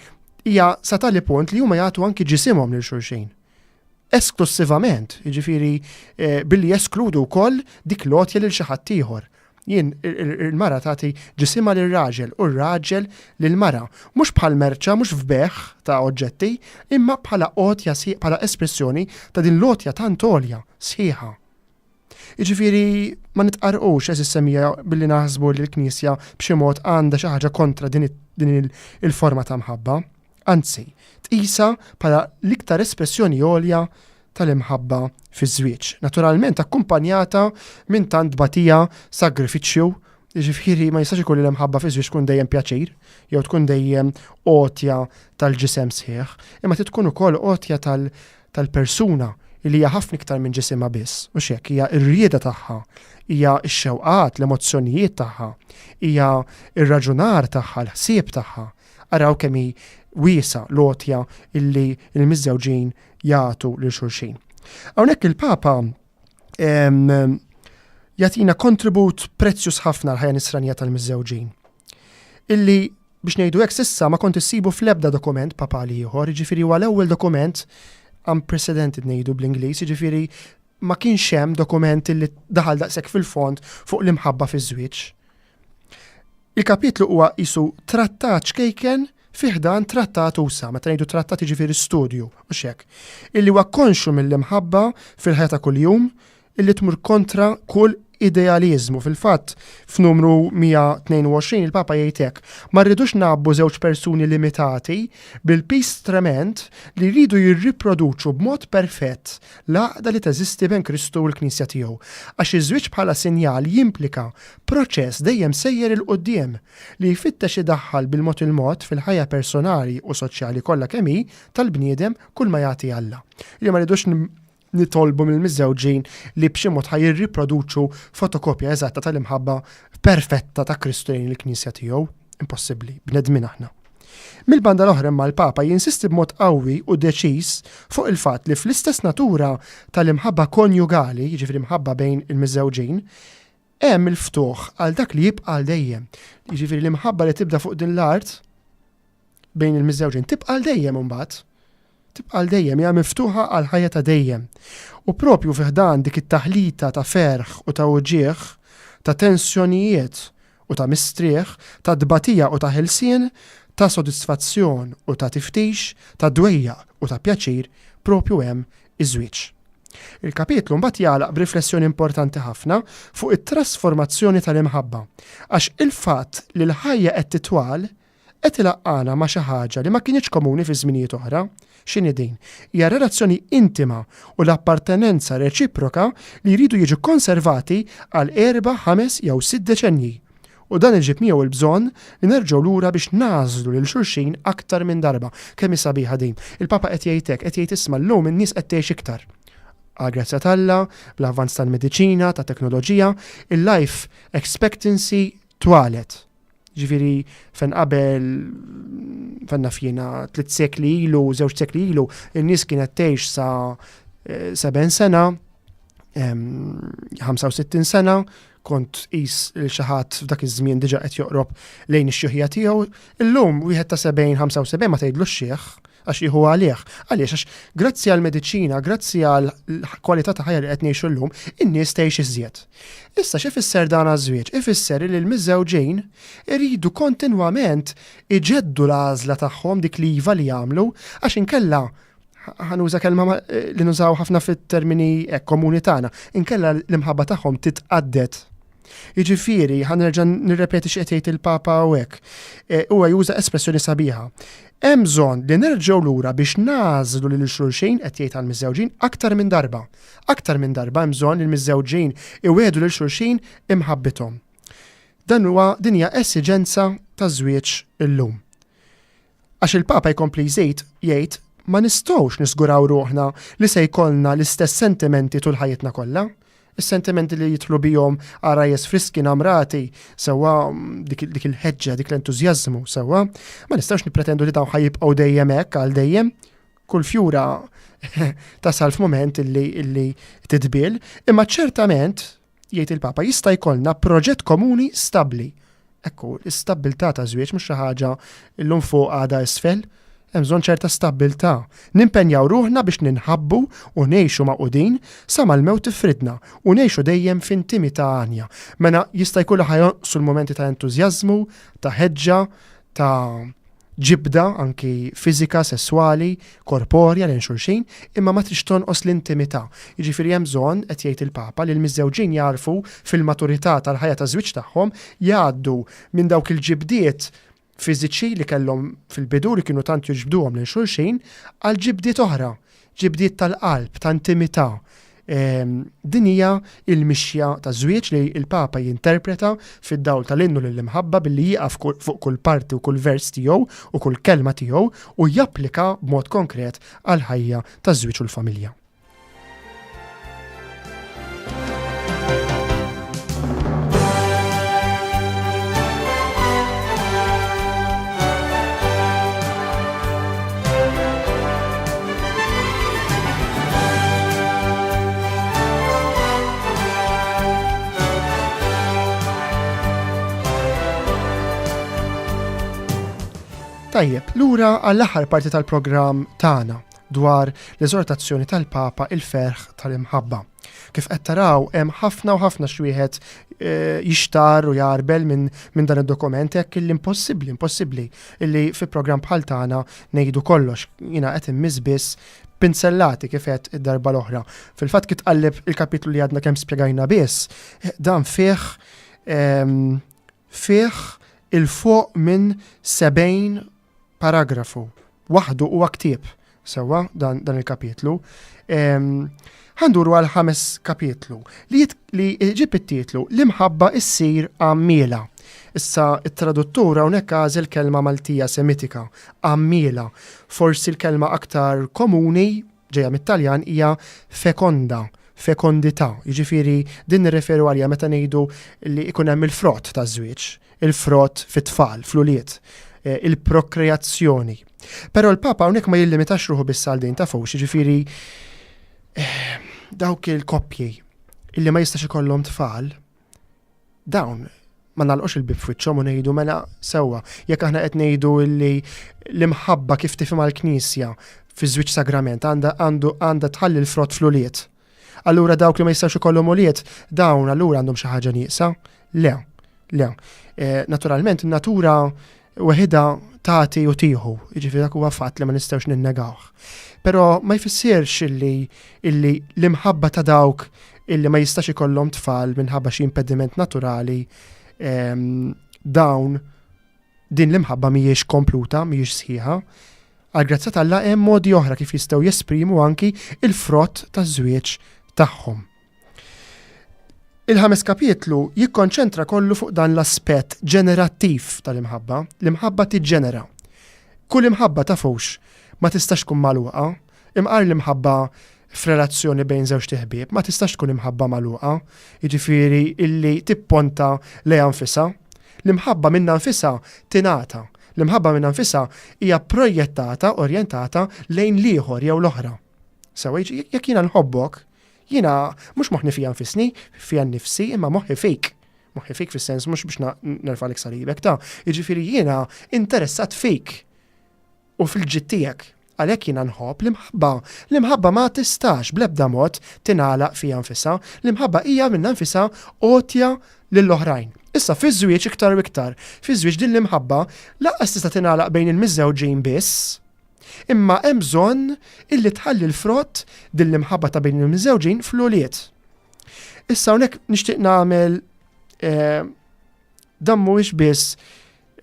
hija sa tali punt li huma jagħtu anki ġisimhom lil xulxin. Esklussivament, jiġifieri eh, billi jeskludu wkoll dik l-għotja lil xi ħadd ieħor. Jien il-mara tagħti ġisimha lir-raġel u r-raġel lill-mara. Mhux bħal merċa, mhux f'beħ ta' oġġetti, imma bħala għotja bħala espressjoni ta' din l-għotja tant għolja, sħiħa. Jiġifieri ma nitqarrqux għeżież semmiegħa billi naħsbu li l-Knisja b'xi mod għandha xi ħaġa kontra din il-forma ta' mħabba. Anzi, tqisha bħala l-iktar espressjoni għolja tal-imħabba fiż-żwieġ. Naturalment akkumpanjata minn tant tbatija, sagrifiċċju, jiġifieri ma jistax ikun li l-imħabba fiż-żwieġ tkun dejjem pjaċir jew tkun dejjem għotja tal-ġisem sħiħ, imma trid tkun ukoll għotja tal-persuna li hija ħafna iktar minn ġisimha biss, hux hekk, hija r-rieda tagħha, hija x-xewqat, l-emozzjonijiet tagħha, hija r-raġunar tagħha, l-ħsieb tagħha. Araw kemm hi wiesgħa l-għotja illi l-miżżewġin jagħtu lil xulxin. Hawnhekk il-Papa jagħtina kontribut prezzjuż ħafna l-ħajja nisranija tal-miżżewġin. Illi biex ngħidu hekk s'issa ma kont issibu fl-ebda dokument papali ieħor, jiġifieri huwa l-ewwel dokument unprecedented ngħidu bl-Ingliż, jiġifieri ma kienx hemm dokument illi daħal daqshekk fil-fond fuq l-imħabba fiż-żwieġ. Il-kapitlu huwa qisu trattat ċkejken fi ħdan trattat usa', meta ngħidu trattat jiġifieri studju, hux hekk, illi huwa konxju mill-imħabba fil-ħajja ta' kuljum illi tmur kontra kull idealiżmu. Fil-fatt, f'numru 122 il-Papa jgħid hekk, Ma rridux ngħabbu żewġ persuni limitati bil-piż tremend li jridu jirriproduċu b'mod perfett l-għaqda li teżisti bejn Kristu u l-Knisja tiegħu, għax iż-żwieġ bħala sinjal jimplika proċess dejjem sejjer 'il quddiem li jfittex idaħħal bil-mod il-mod fil-ħajja personali u soċjali kollha kemm hi tal-bniedem kulma jagħti Alla. Li ma rridux nitolbu mill-miżżewġin li b'xi mod ħa jirriproduċu fotokopja eżatta tal-imħabba perfetta ta' Kristu lejn il-Knisja tiegħu. Impossibbli, bnedmin aħna. Mill-banda l-oħra imma l-Papa jinsisti b'mod qawwi u deċiż fuq il-fatt li fl-istess natura tal-imħabba konjugali, jiġifieri mħabba bejn il-miżżewġin, hemm il-ftuħ għal dak li jibqa' għal dejjem. Jiġifieri l-imħabba li tibda fuq din l-art bejn il-miżżewġin tibqa' għal dejjem imbagħad. Tibqa' għal dejjem, hija miftuħa għal ħajja ta' dejjem. U propju fi ħdan dik it-taħlita ta' ferħ u ta' uġigħ, ta' tensjonijiet u ta' mistrieħ, ta' tbatija u ta' ħelsien, ta' sodisfazzjon u ta' tiftix, ta' dwejjaq u ta' pjaċir, propju hemm iż-żwieġ. Il-kapitlu mbagħad jagħlaq b'riflessjoni importanti ħafna fuq it-trasformazzjoni tal-imħabba, għax il-fatt li l-ħajja qed titwal qed ilaqqagħna ma' xi ħaġa li ma kinitx komuni fi żminijiet oħra. X'inhi din? Hija relazzjoni intima u l-appartenenza reċiproka li jridu jiġu konservati għal erba', ħames jew sitt deċennji. U dan iġib miegħu l-bżonn li nerġgħu lura biex nagħżlu lil xulxin aktar minn darba. Kemm hi sabiħa din! Il-Papa qed jgħid hekk, qed jgħid isma' llum in-nies qed tgħix iktar. Għall-grazzja t'Alla, bl-avvanz tal-mediċina, tat-teknoloġija, il-life expectancy twalet. Ġifieri fejn qabel fejn naf jiena tliet sekli ilu, żewġ sekli ilu, in-nies kienet tgħix sa 70 eh, sena, 65 sena, kont qis li xi ħadd f'dak iż-żmien diġà qed joqrob lejn ix-xjuħija tiegħu. Illum wieħed ta' 70, 75 ma tgħidlux xiħ għax jieħu għalih. Għaliex għax grazzi għall-mediċina, grazzi għal kwalità ta' ħajja li qed ngħixu llum, in-nies tgħix iżjed. Issa x'ifisser dan għaż-żwieġ? Ifisser li l-miżżewġin iridu kontinwament iġeddu l-għażla tagħhom dik l-iva li jagħmlu għax inkella ħa nuża kelma li nużaw ħafna fit-termini hekk komuni tagħna, inkella l-imħabba tagħhom titqadded. Jiġifieri, ħa nerġa' nirrepeti x'qed jgħid il-Papa hawnhekk. E, huwa juża espressjoni sabiħa. Hemm bżonn li nerġgħu lura biex nagħżlu lil xulxin qed jgħid għall-miżżewġin aktar minn darba. Aktar minn darba hemm bżonn li l-miżżewġin iwiegħdu lil xulxin imħabbithom. Dan huwa din hija esiġenza taż-żwieġ illum. Għax il-Papa jkompli jżid jgħid ma nistgħux niżguraw ruħna li se jkollna l-istess sentimenti tul ħajjitna kollha. Is-sentimenti li jidħlu bihom għarajjes friski namrati, sewwa dik, dik il-ħeġġa, dik l-entużjażmu, sewwa, ma nistgħux nippretendu li dawn ħa jibqgħu dejjem hekk għal dejjem. Kull fjura tasal f'mument illi, illi titbiel, imma ċertament jgħid il-Papa, jista' jkollna proġett komuni stabbli. Ekku, l-istabbiltà ta' żwieġ mhux xi ħaġa llum fuq għada isfel. Hemm bżonn ċerta stabbiltà. Nimpenjaw ruħna biex ninħabbu u ngħixu magħqudin sa ma l-mewt tifridna u ngħixu dejjem f'intimità għanja. Mela jista' jkun li ħa jonqsu l-mumenti ta' entużjażmu, ta' ħeġġa, ta' ġibda anki fiżika, sesswali, korporja lejn xulxin, imma ma tridx tonqos l-intimità. Jiġifieri hemm bżonn, qed jgħid il-Papa, li l-miżżewġin jagħrfu fil-maturità tal-ħajja taż-żwieġ tagħhom jgħaddu minn dawk il-ġibdiet fiżiċi li kellhom fil-bidu li kienu tant jiġbduhom lejn xulxin għal ġibdiet oħra, ġibdiet tal-qalb, ta' intimità. Ehm, din hija il-mixja ta' żwieġ li l-Papa jinterpreta fid-dawl tal-innu lill-imħabba billi jieqaf fuq kull parti u kull vers tiegħu u kull kelma tiegħu u japplika b'mod konkret għall-ħajja taż-żwieġ u l-familja. Tajjeb, lura għall-aħħar parti tal-programm tagħna dwar l-eżortazzjoni tal-Papa il-ferħ tal-imħabba. Kif qed taraw hemm ħafna u ħafna x'wieħed eh, jixtar u jarbel minn min dan id-dokument hekk illi impossibbli, impossibbli illi fi programm bħal tagħna ngħidu kollox. Jiena qed immiss biss pinzellati kif qed id-darba l-oħra. Fil-fatt kif tqalleb il-kapitlu li għadna kemm spjegajna biss, eh, dan fih ehm, fih il-fuq minn 70 paragrafu. Waħdu huwa ktieb, sewwa dan, dan il-kapitlu. Ħa nduru għal ħames kapitlu li, li ġib it-titlu L-imħabba issir għammiela. Issa it-traduttur hawnhekk għażel kelma Maltija Semitika, għammiela. Forsi l-kelma aktar komuni ġejja mit-Taljan hija fekonda, fekondità. Jiġifieri din nirreferu għaliha meta ngħidu li jkun hemm il-frott taż-żwieġ, il-frott fit-tfal, fl-ulied, eh, il-prokreazzjoni. Però l-Papa hawnhekk ma jillimitax ruħu biss għal din tafux, jiġifieri eh, dawk il-koppji illi ma jistax ikollhom tfal, Dawn ma nagħlqux il-bieb f'wiċċhom u ngħidu mela sewwa, jekk aħna qed ngħidu li l-imħabba kif tifhimha l-Knisja fiż-żwieġ sagrament għandha għandu għandha tħalli l-frott fl-ulied. Allura dawk li ma jistgħux ikollhom ulied, dawn allura għandhom xi ħaġa nieqsa? Le, le. Eh, naturalment, in-natura weħidha tagħti u tieħu, jiġifieri dak huwa fatt li ma nistgħux ninnegawh. Però ma jfissirx illi illi l-imħabba ta' dawk illi ma jistax ikollhom tfal minħabba xi impediment naturali ehm, dawn din l-imħabba mhijiex kompluta, mhijiex sħiħa. Għal grazzja t'Alla hemm modi oħra kif jistgħu jesprimu anki il-frott taż-żwieġ tagħhom. Il-ħames kapitlu jikkonċentra kollu fuq dan l-aspett ġenerattiv tal-imħabba. L-imħabba tiġġenera. Kull imħabba tafux ma tistax tkun magħluqa. Imqar l-imħabba f'relazzjoni bejn żewġt iħbieb ma tistax tkun imħabba magħluqa, jiġifieri illi tipponta lejha nfisha. L-imħabba minnha nfisha tingħata. L-imħabba minnha nfisha hija projjettata, orjentata lejn l-ieħor jew l-oħra. Sewwa, jekk jiena nħobbok, Jiena mhux moħħni fija nfisni, fija nnifsi, imma moħħi fik. Moħħi fik fis-sens mhux biex nerfalek salibek ta' jiġifieri jiena interessat fik u fil-ġid tiegħek. Għalhekk jiena nħobb l-imħabba. L-imħabba ma tistax bl-ebda mod tingħalaq fija nfisha. L-imħabba hija minnha nfisha għotja lill-oħrajn. Issa fiż-żwieġ iktar u iktar. Fiż-żwieġ din l-imħabba lanqas tista' tingħalaq bejn il-miżżewġin biss. Imma hemm bżonn illi tħalli l-frott din l-imħabba ta' bejn il-miżżewġin fl-ulied. Issa hawnhekk nixtieq nagħmel eh, dan mhuwiex biss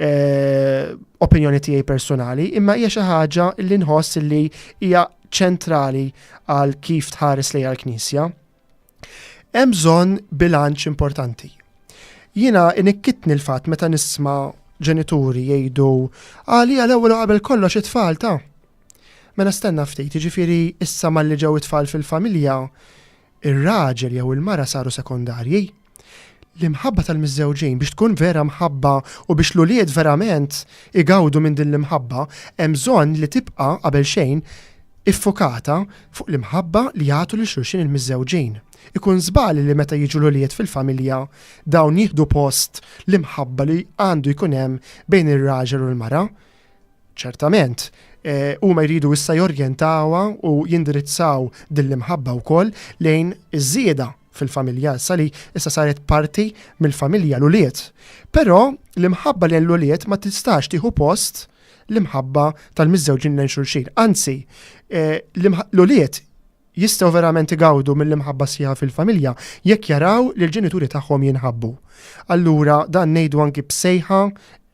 eh, opinjoni tiegħi personali, imma hija xi ħaġa li nħoss li hija ċentrali għal kif tħares lejha l-Knisja. Hemm bżonn bilanċ importanti. Jiena inikkitni l-fatt meta nisma' ġenituri jgħidu għalija l-ewwel u qabel kollox it-tfal ta'. Mela stenna ftit, jiġifieri issa malli ġew it-tfal fil-familja, ir-raġel jew il-mara saru sekondarji. L-imħabba tal-miżżewġin biex tkun vera mħabba u biex l-ulied verament igawdu minn din l-imħabba, hemm bżonn li tibqa' qabel xejn iffukata fuq l-imħabba li jagħtu lil xulxin il-miżżewġin. Ikun żball li meta jiġu l-ulied fil-familja dawn jieħdu post l-imħabba li għandu jkun hemm bejn ir-raġel u l-mara. Ċertament, huma jridu issa jorjentawha u jindirizzaw din l-imħabba wkoll lejn iż-żieda fil-familja issa li issa saret parti mill-familja l-ulied. Però l-imħabba lejn l-ulied ma tistax tieħu post. l-imħabba tal-miżżewġin lejn xulxin. Anzi, eh, l-ulied jistgħu verament igawdu mill-imħabba sħiħa fil-familja jekk jaraw li l-ġenituri tagħhom jinħabbu. Allura dan ngħidu anki b'sejħa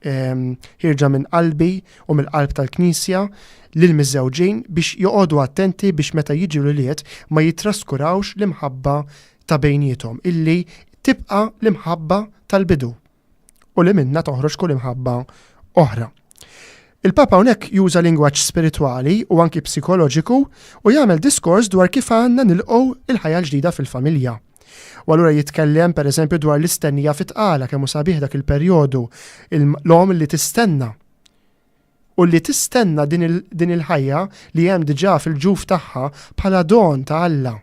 ehm, ħirġa minn qalbi u mill-qalb tal-Knisja lil miżżewġin biex joqogħdu attenti biex meta jiġu l-ulied ma jitraskurawx l-imħabba ta' bejniethom illi tibqa' l-imħabba tal-bidu u li minnha toħroġ kull imħabba oħra. Il-Papa hawnhekk juża lingwaġġ spiritwali u anki psikoloġiku u jagħmel diskors dwar kif għandna nilqgħu il-ħajja l-ġdida fil-familja. U allura jitkellem pereżempju dwar l-istennija fit-tqala kemm hu sabiħ dak il-perjodu, l-omm li tistenna u li tistenna din il-ħajja li hemm diġà fil-ġuf tagħha bħala don ta' Alla.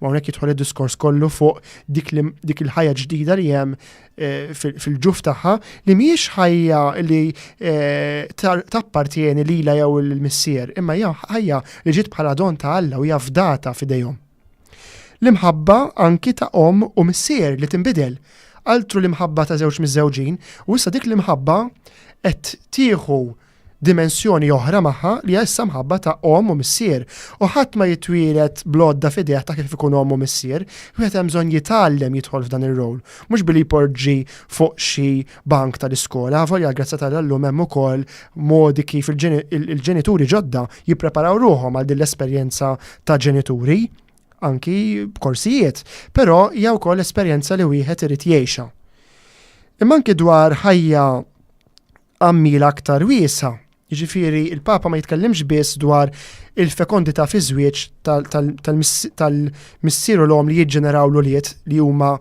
U hawnhekk jidħol id-diskors kollu fuq dik, dik il-ħajja ġdida li hemm eh, fil-ġuf tagħha li mhijiex ħajja li eh, tappartieni lilha jew il-missier, imma hija ħajja li ġiet bħala don ta' Alla u hija fdata f'idejhom. L-imħabba anki ta' omm u missier li tinbidel. Altru l-imħabba ta' żewġ miżżewġin u issa dik l-imħabba qed tieħu dimensjoni oħra magħha li hija issa mħabba ta' omm u missier. U ħadd ma jitwieled bl-għodda f'idejh ta' kif ikun omm u missier, wieħed hemm bżonn jitgħallem jidħol f'dan ir-role. Mhux billi jpoġġi fuq xi bank tal-iskola, avolja għall-grazzja t'Alla llum hemm ukoll modi kif il-ġenituri ġodda jippreparaw ruħhom għal din l-esperjenza ta' ġenituri, anki b'korsijiet, però hija wkoll esperjenza li wieħed irid jgħixha. Imma anki dwar ħajja għammiela aktar wiesgħa. Jiġifieri il-Papa ma jitkellimx biss dwar il-fekondità fiż-żwieġ tal-missier u l-omm li jiġġeneraw l-ulied li huma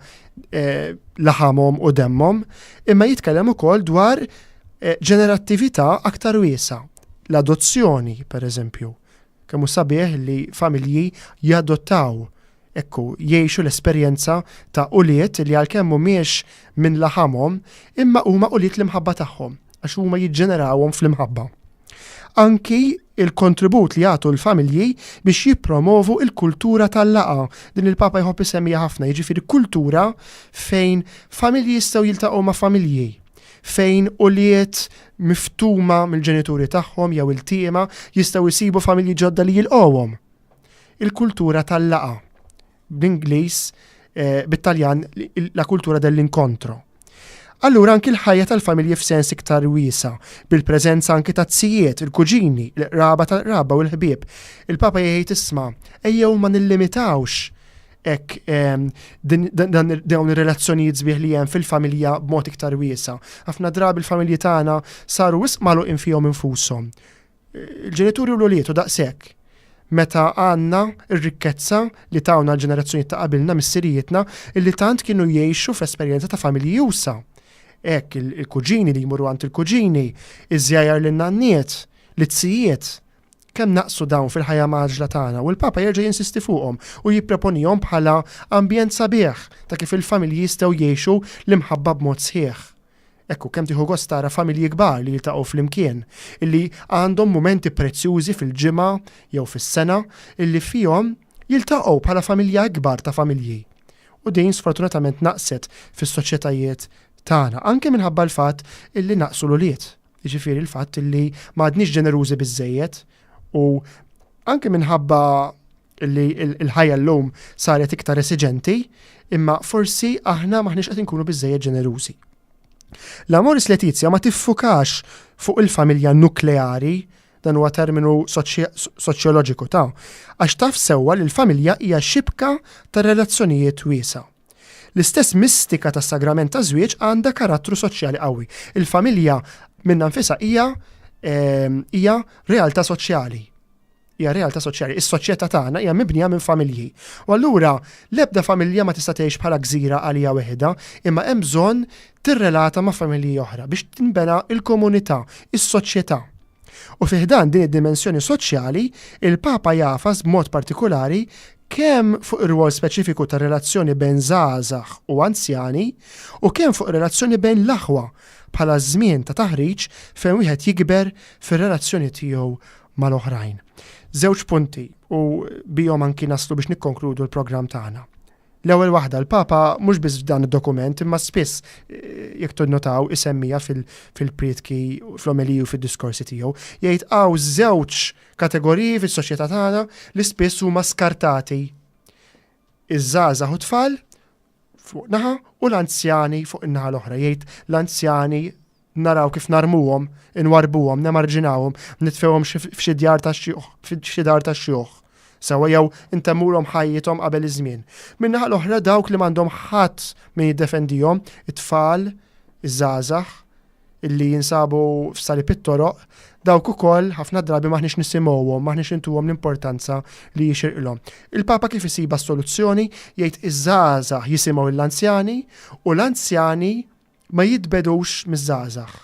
eh, laħamhom u demmhom, imma jitkellem ukoll dwar eh, ġenerattività aktar wiesgħa. L-adozzjoni, per eżempju. Kemm hu sabiħ li familji jadottaw Ekku, jgħixu l-esperjenza ta' ulied li għalkemm mhumiex minn laħamhom, imma huma ulied l-imħabba tagħhom, għax huma jiġġenerawhom fl-imħabba. Anki il-kontribut li jagħtu l-familji biex jippromovu l-kultura tal-laqgħa. Din il-Papa jħobb isemmiha ħafna, jiġifieri kultura fejn familji jistgħu jiltaqgħu ma' familji, fejn ulied miftuma mill-ġenituri tagħhom jew iltiema jistgħu jsibu familji ġodda li jilqgħuhom. Il-kultura tal-laqgħa. Bl-Ingliż, eh, bit-Taljan, la cultura dell'incontro. Allura anki l-ħajja tal-familji f'sens iktar wiesa, bil-preżenza anki ta' zijiet, il-kuġini, l-qraba tal-qraba u l-ħbieb. Il-Papa jgħid isma' ejjew ma nillimitawx hekk ehm, dawn ir-relazzjonijiet sbieħ li hemm fil-familja b'mod iktar wiesa. Ħafna drabi l-familji tagħna saru wisq magħluqin fihom infushom. Il-ġenituri u l-ulied u daqshekk. Meta għandna r-rikkezza li tawna l-ġenerazzjonijiet ta' qabilna missirijietna illi tant kienu jgħixu f'esperjenza ta' familji usa'. Hekk il-kuġini li jmorru għand il-kuġini, iż-żjajjar lin-nanniet, l-izzijiet. Kemm naqsu dawn fil-ħajja mgħaġġla tagħna u l-Papa jerġa' jinsisti fuqhom u jipproponihom bħala ambjent sabiħ ta' kif il-familji jistgħu jgħixu l-imħabba b'mod sħiħ. Ekku, kemm tieħu gost tara familji kbar li jiltaqgħu flimkien, illi għandhom mumenti prezzjużi fil-ġimgħa jew fis-sena illi fihom jiltaqgħu bħala familja ikbar ta' familji. U din sfortunatament naqset fis-soċjetajiet tagħna, anke minħabba l-fatt illi naqsu l-ulied. Jiġifieri l-fatt illi m'għadniex ġenerużi biżżejjed u anke minħabba li l-ħajja llum saret iktar esiġenti, imma forsi aħna m'aħniex qed inkunu biżżejjed ġenerużi. L-Amoris Laetitia ma tiffukax fuq il-familja nukleari, dan huwa terminu soċjoloġiku ta' għax taf sewwa li l-familja hija xibka ta' relazzjonijiet wiesgħa. L-istess mistika tas-sagrament taż-żwieġ għandha karattru soċjali qawwi. Il-familja minnha nfisha hija ehm, hija realtà soċjali. Hija realtà soċjali. Is-soċjetà tagħna hija mibnija minn familji. U allura l-ebda familja ma tista' tgħix bħala gżira għalija weħidha, imma hemm bżonn tirrelata ma' familji oħra biex tinbena l-komunità, is-soċjetà. U fi ħdan din id-dimensjoni soċjali, il-Papa jagħfas b'mod partikulari kemm fuq ir-rwol speċifiku tar-relazzjoni bejn żgħażagħ u anzjani u kemm fuq ir-relazzjoni bejn l-aħwa bħala żmien ta' taħriġ fejn wieħed jikber fir-relazzjoni tiegħu mal-oħrajn. Żewġ punti u bihom anki naslu biex nikkonkludu l-programm tagħna. L-ewwel waħda, l-Papa mhux biss f'dan id-dokument imma spiss eh, jekk tinnotaw isemmija fil-prietki, fl-omeliji u fid-diskorsi tiegħu, jgħid hawn żewġ kategoriji fis-soċjetà tagħna li spiss huma skartati. Iż-żgħażagħ u tfal fuq naħa u l-anzjani fuq in-naħa l-oħra. Jgħid l-anzjani naraw kif narmuhom, inwarrbuhom, nemarġinawhom, nitfewhom f'xi djar tax-xjuħ, f'xi dar tax-xjuħ. Sewwa jew intemmulhom ħajjithom qabel iż-żmien. Min-naħa l-oħra dawk li m'għandhom ħadd min jiddefendihom, it-tfal, iż-żgħażagħ, illi jinsabu f'salib it-toroq, dawk ukoll ħafna drabi m'aħniex nisimgħuhom, m'aħniex intuhom l-importanza li jixirqilhom. Il-Papa kif isibha s-soluzzjoni? Jgħid iż-żgħażagħ jisimgħu lill-anzjani u l-anzjani ma jitbegħdux miż-żgħażagħ.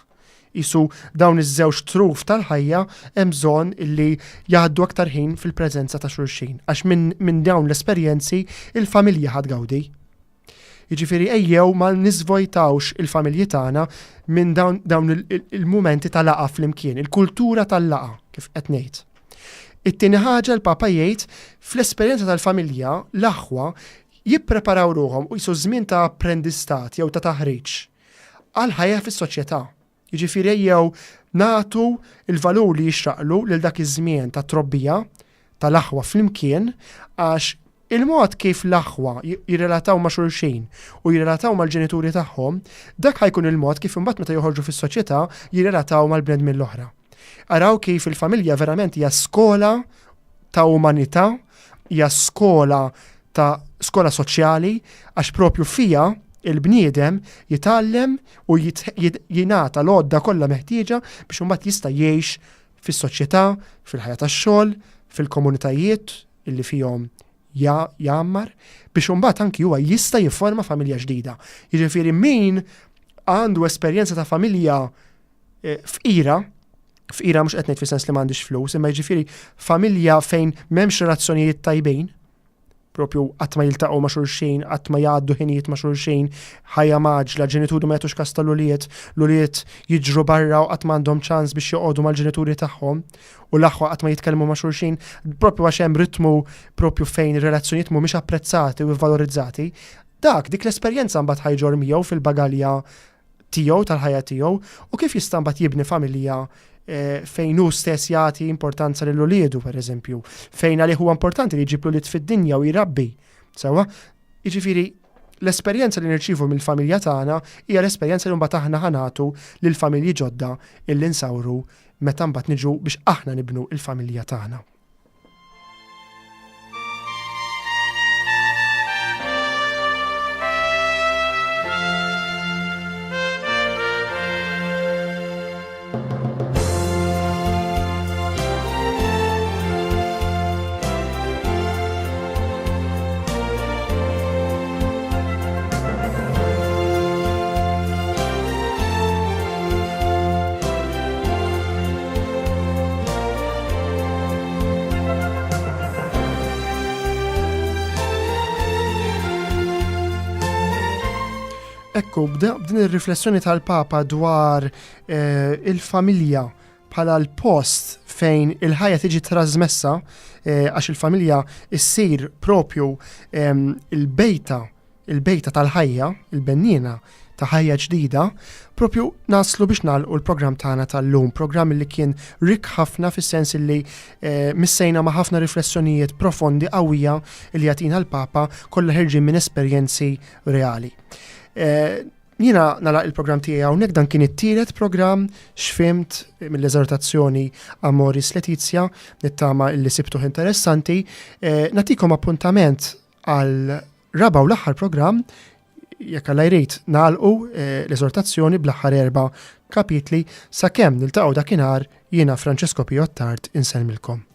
Qisu dawn iż-żewġ truf tal-ħajja hemm bżonn illi jgħaddu aktar ħin fil-preżenza ta' xulxin, għax minn minn dawn l-esperjenzi il-familja ħa tgawdi. Jiġifieri ejjew ma niżvojtawx il-familji tagħna minn dawn dawn il-mumenti ta' laqgħa flimkien, il-kultura tal-laqgħa kif qed ngħid. It-tieni ħaġa l-Papa jgħid fl-esperjenza tal-familja l-aħwa Jippreparaw ruħhom u qisu żmien ta' apprendistat jew ta' taħriġ għall-ħajja fis-soċjetà. Jiġifieri ejjew nagħtu l-valur li jixraqlu lil dak iż-żmien ta' trobbija tal-aħwa flimkien għax il-mod kif l-aħwa jirrelataw ma' xulxin u jirrelataw mal-ġenituri tagħhom, dak ħa jkun il-mod kif imbagħad meta joħorġu fis-soċjetà jirrelataw mal-bnedmin l-oħra. Araw kif il-familja verament hija skola ta' umanità, hija skola ta' skola soċjali għax propju fiha il-bniedem jitgħallem u jingħata l-għodda kollha meħtieġa biex imbagħad jista' jgħix fis-soċjetà, fil-ħajja tax-xogħol, fil-komunitajiet illi fihom jgħammar, biex imbagħad anki huwa jista' jifforma familja ġdida. Jiġifieri min għandu esperjenza ta' familja eh, fqira, fqira mhux qed ngħid fis-sens li m'għandix flus, imma jiġifieri familja fejn m'hemmx relazzjonijiet tajbin, propju qatt ma jiltaqgħu ma' xulxin, qatt ma jgħaddu ħinijiet ma' xulxin, ħajja maġla, ġenituri ma jagħtux kas tal-ulied, l-ulied jiġru barra u qatt m'għandhom ċans biex joqogħdu mal-ġenituri tagħhom u l-aħwa qatt ma jitkellmu ma' xulxin, propju għax hemm ritmu propju fejn ir-relazzjonijiet mhumiex apprezzati u vvalorizzati, dak dik l-esperjenza mbagħad ħajġor miegħu fil-bagalja tiegħu, tal-ħajja tiegħu, u kif jista' mbagħad jibni familja eh, fejn hu stess jagħti importanza lil uliedu pereżempju, fejn għalih huwa importanti li jġib l-ulied fid-dinja u jrabbi. Sewwa, jiġifieri l-esperjenza li nirċievu mill-familja tagħna hija l-esperjenza li mbagħad aħna ħanatu lil familji ġodda illi nsawru meta mbagħad niġu biex aħna nibnu il-familja tagħna. Ekku, b'din ir-riflessjoni tal-Papa dwar eh, il-familja bħala l-post fejn il-ħajja tiġi trasmessa eh, għax il-familja issir propju ehm, il-bejta il-bejta tal-ħajja, il-benniena ta' ħajja ġdida, propju naslu biex nagħlqu l-programm tagħna tal-lum, programm li kien rikk ħafna fis-sens li eh, missejna ma' ħafna riflessjonijiet profondi qawwija li jagħtina l-Papa kollha ħerġin minn esperjenzi reali. Eh, jiena nagħlaq il-programm tiegħi hawnhekk dan kien it-tielet programm x'fimt mill-eżortazzjoni Amoris Letizia, nittama illi sibtuh interessanti. Eh, natikom appuntament għal raba' u l-aħħar programm, jekk Alla jrid, nagħlqu eh, l-eżortazzjoni bl-aħħar erba' kapitli sakemm niltaqgħu dakinhar jiena Francesco Pio Attard insellmilkom.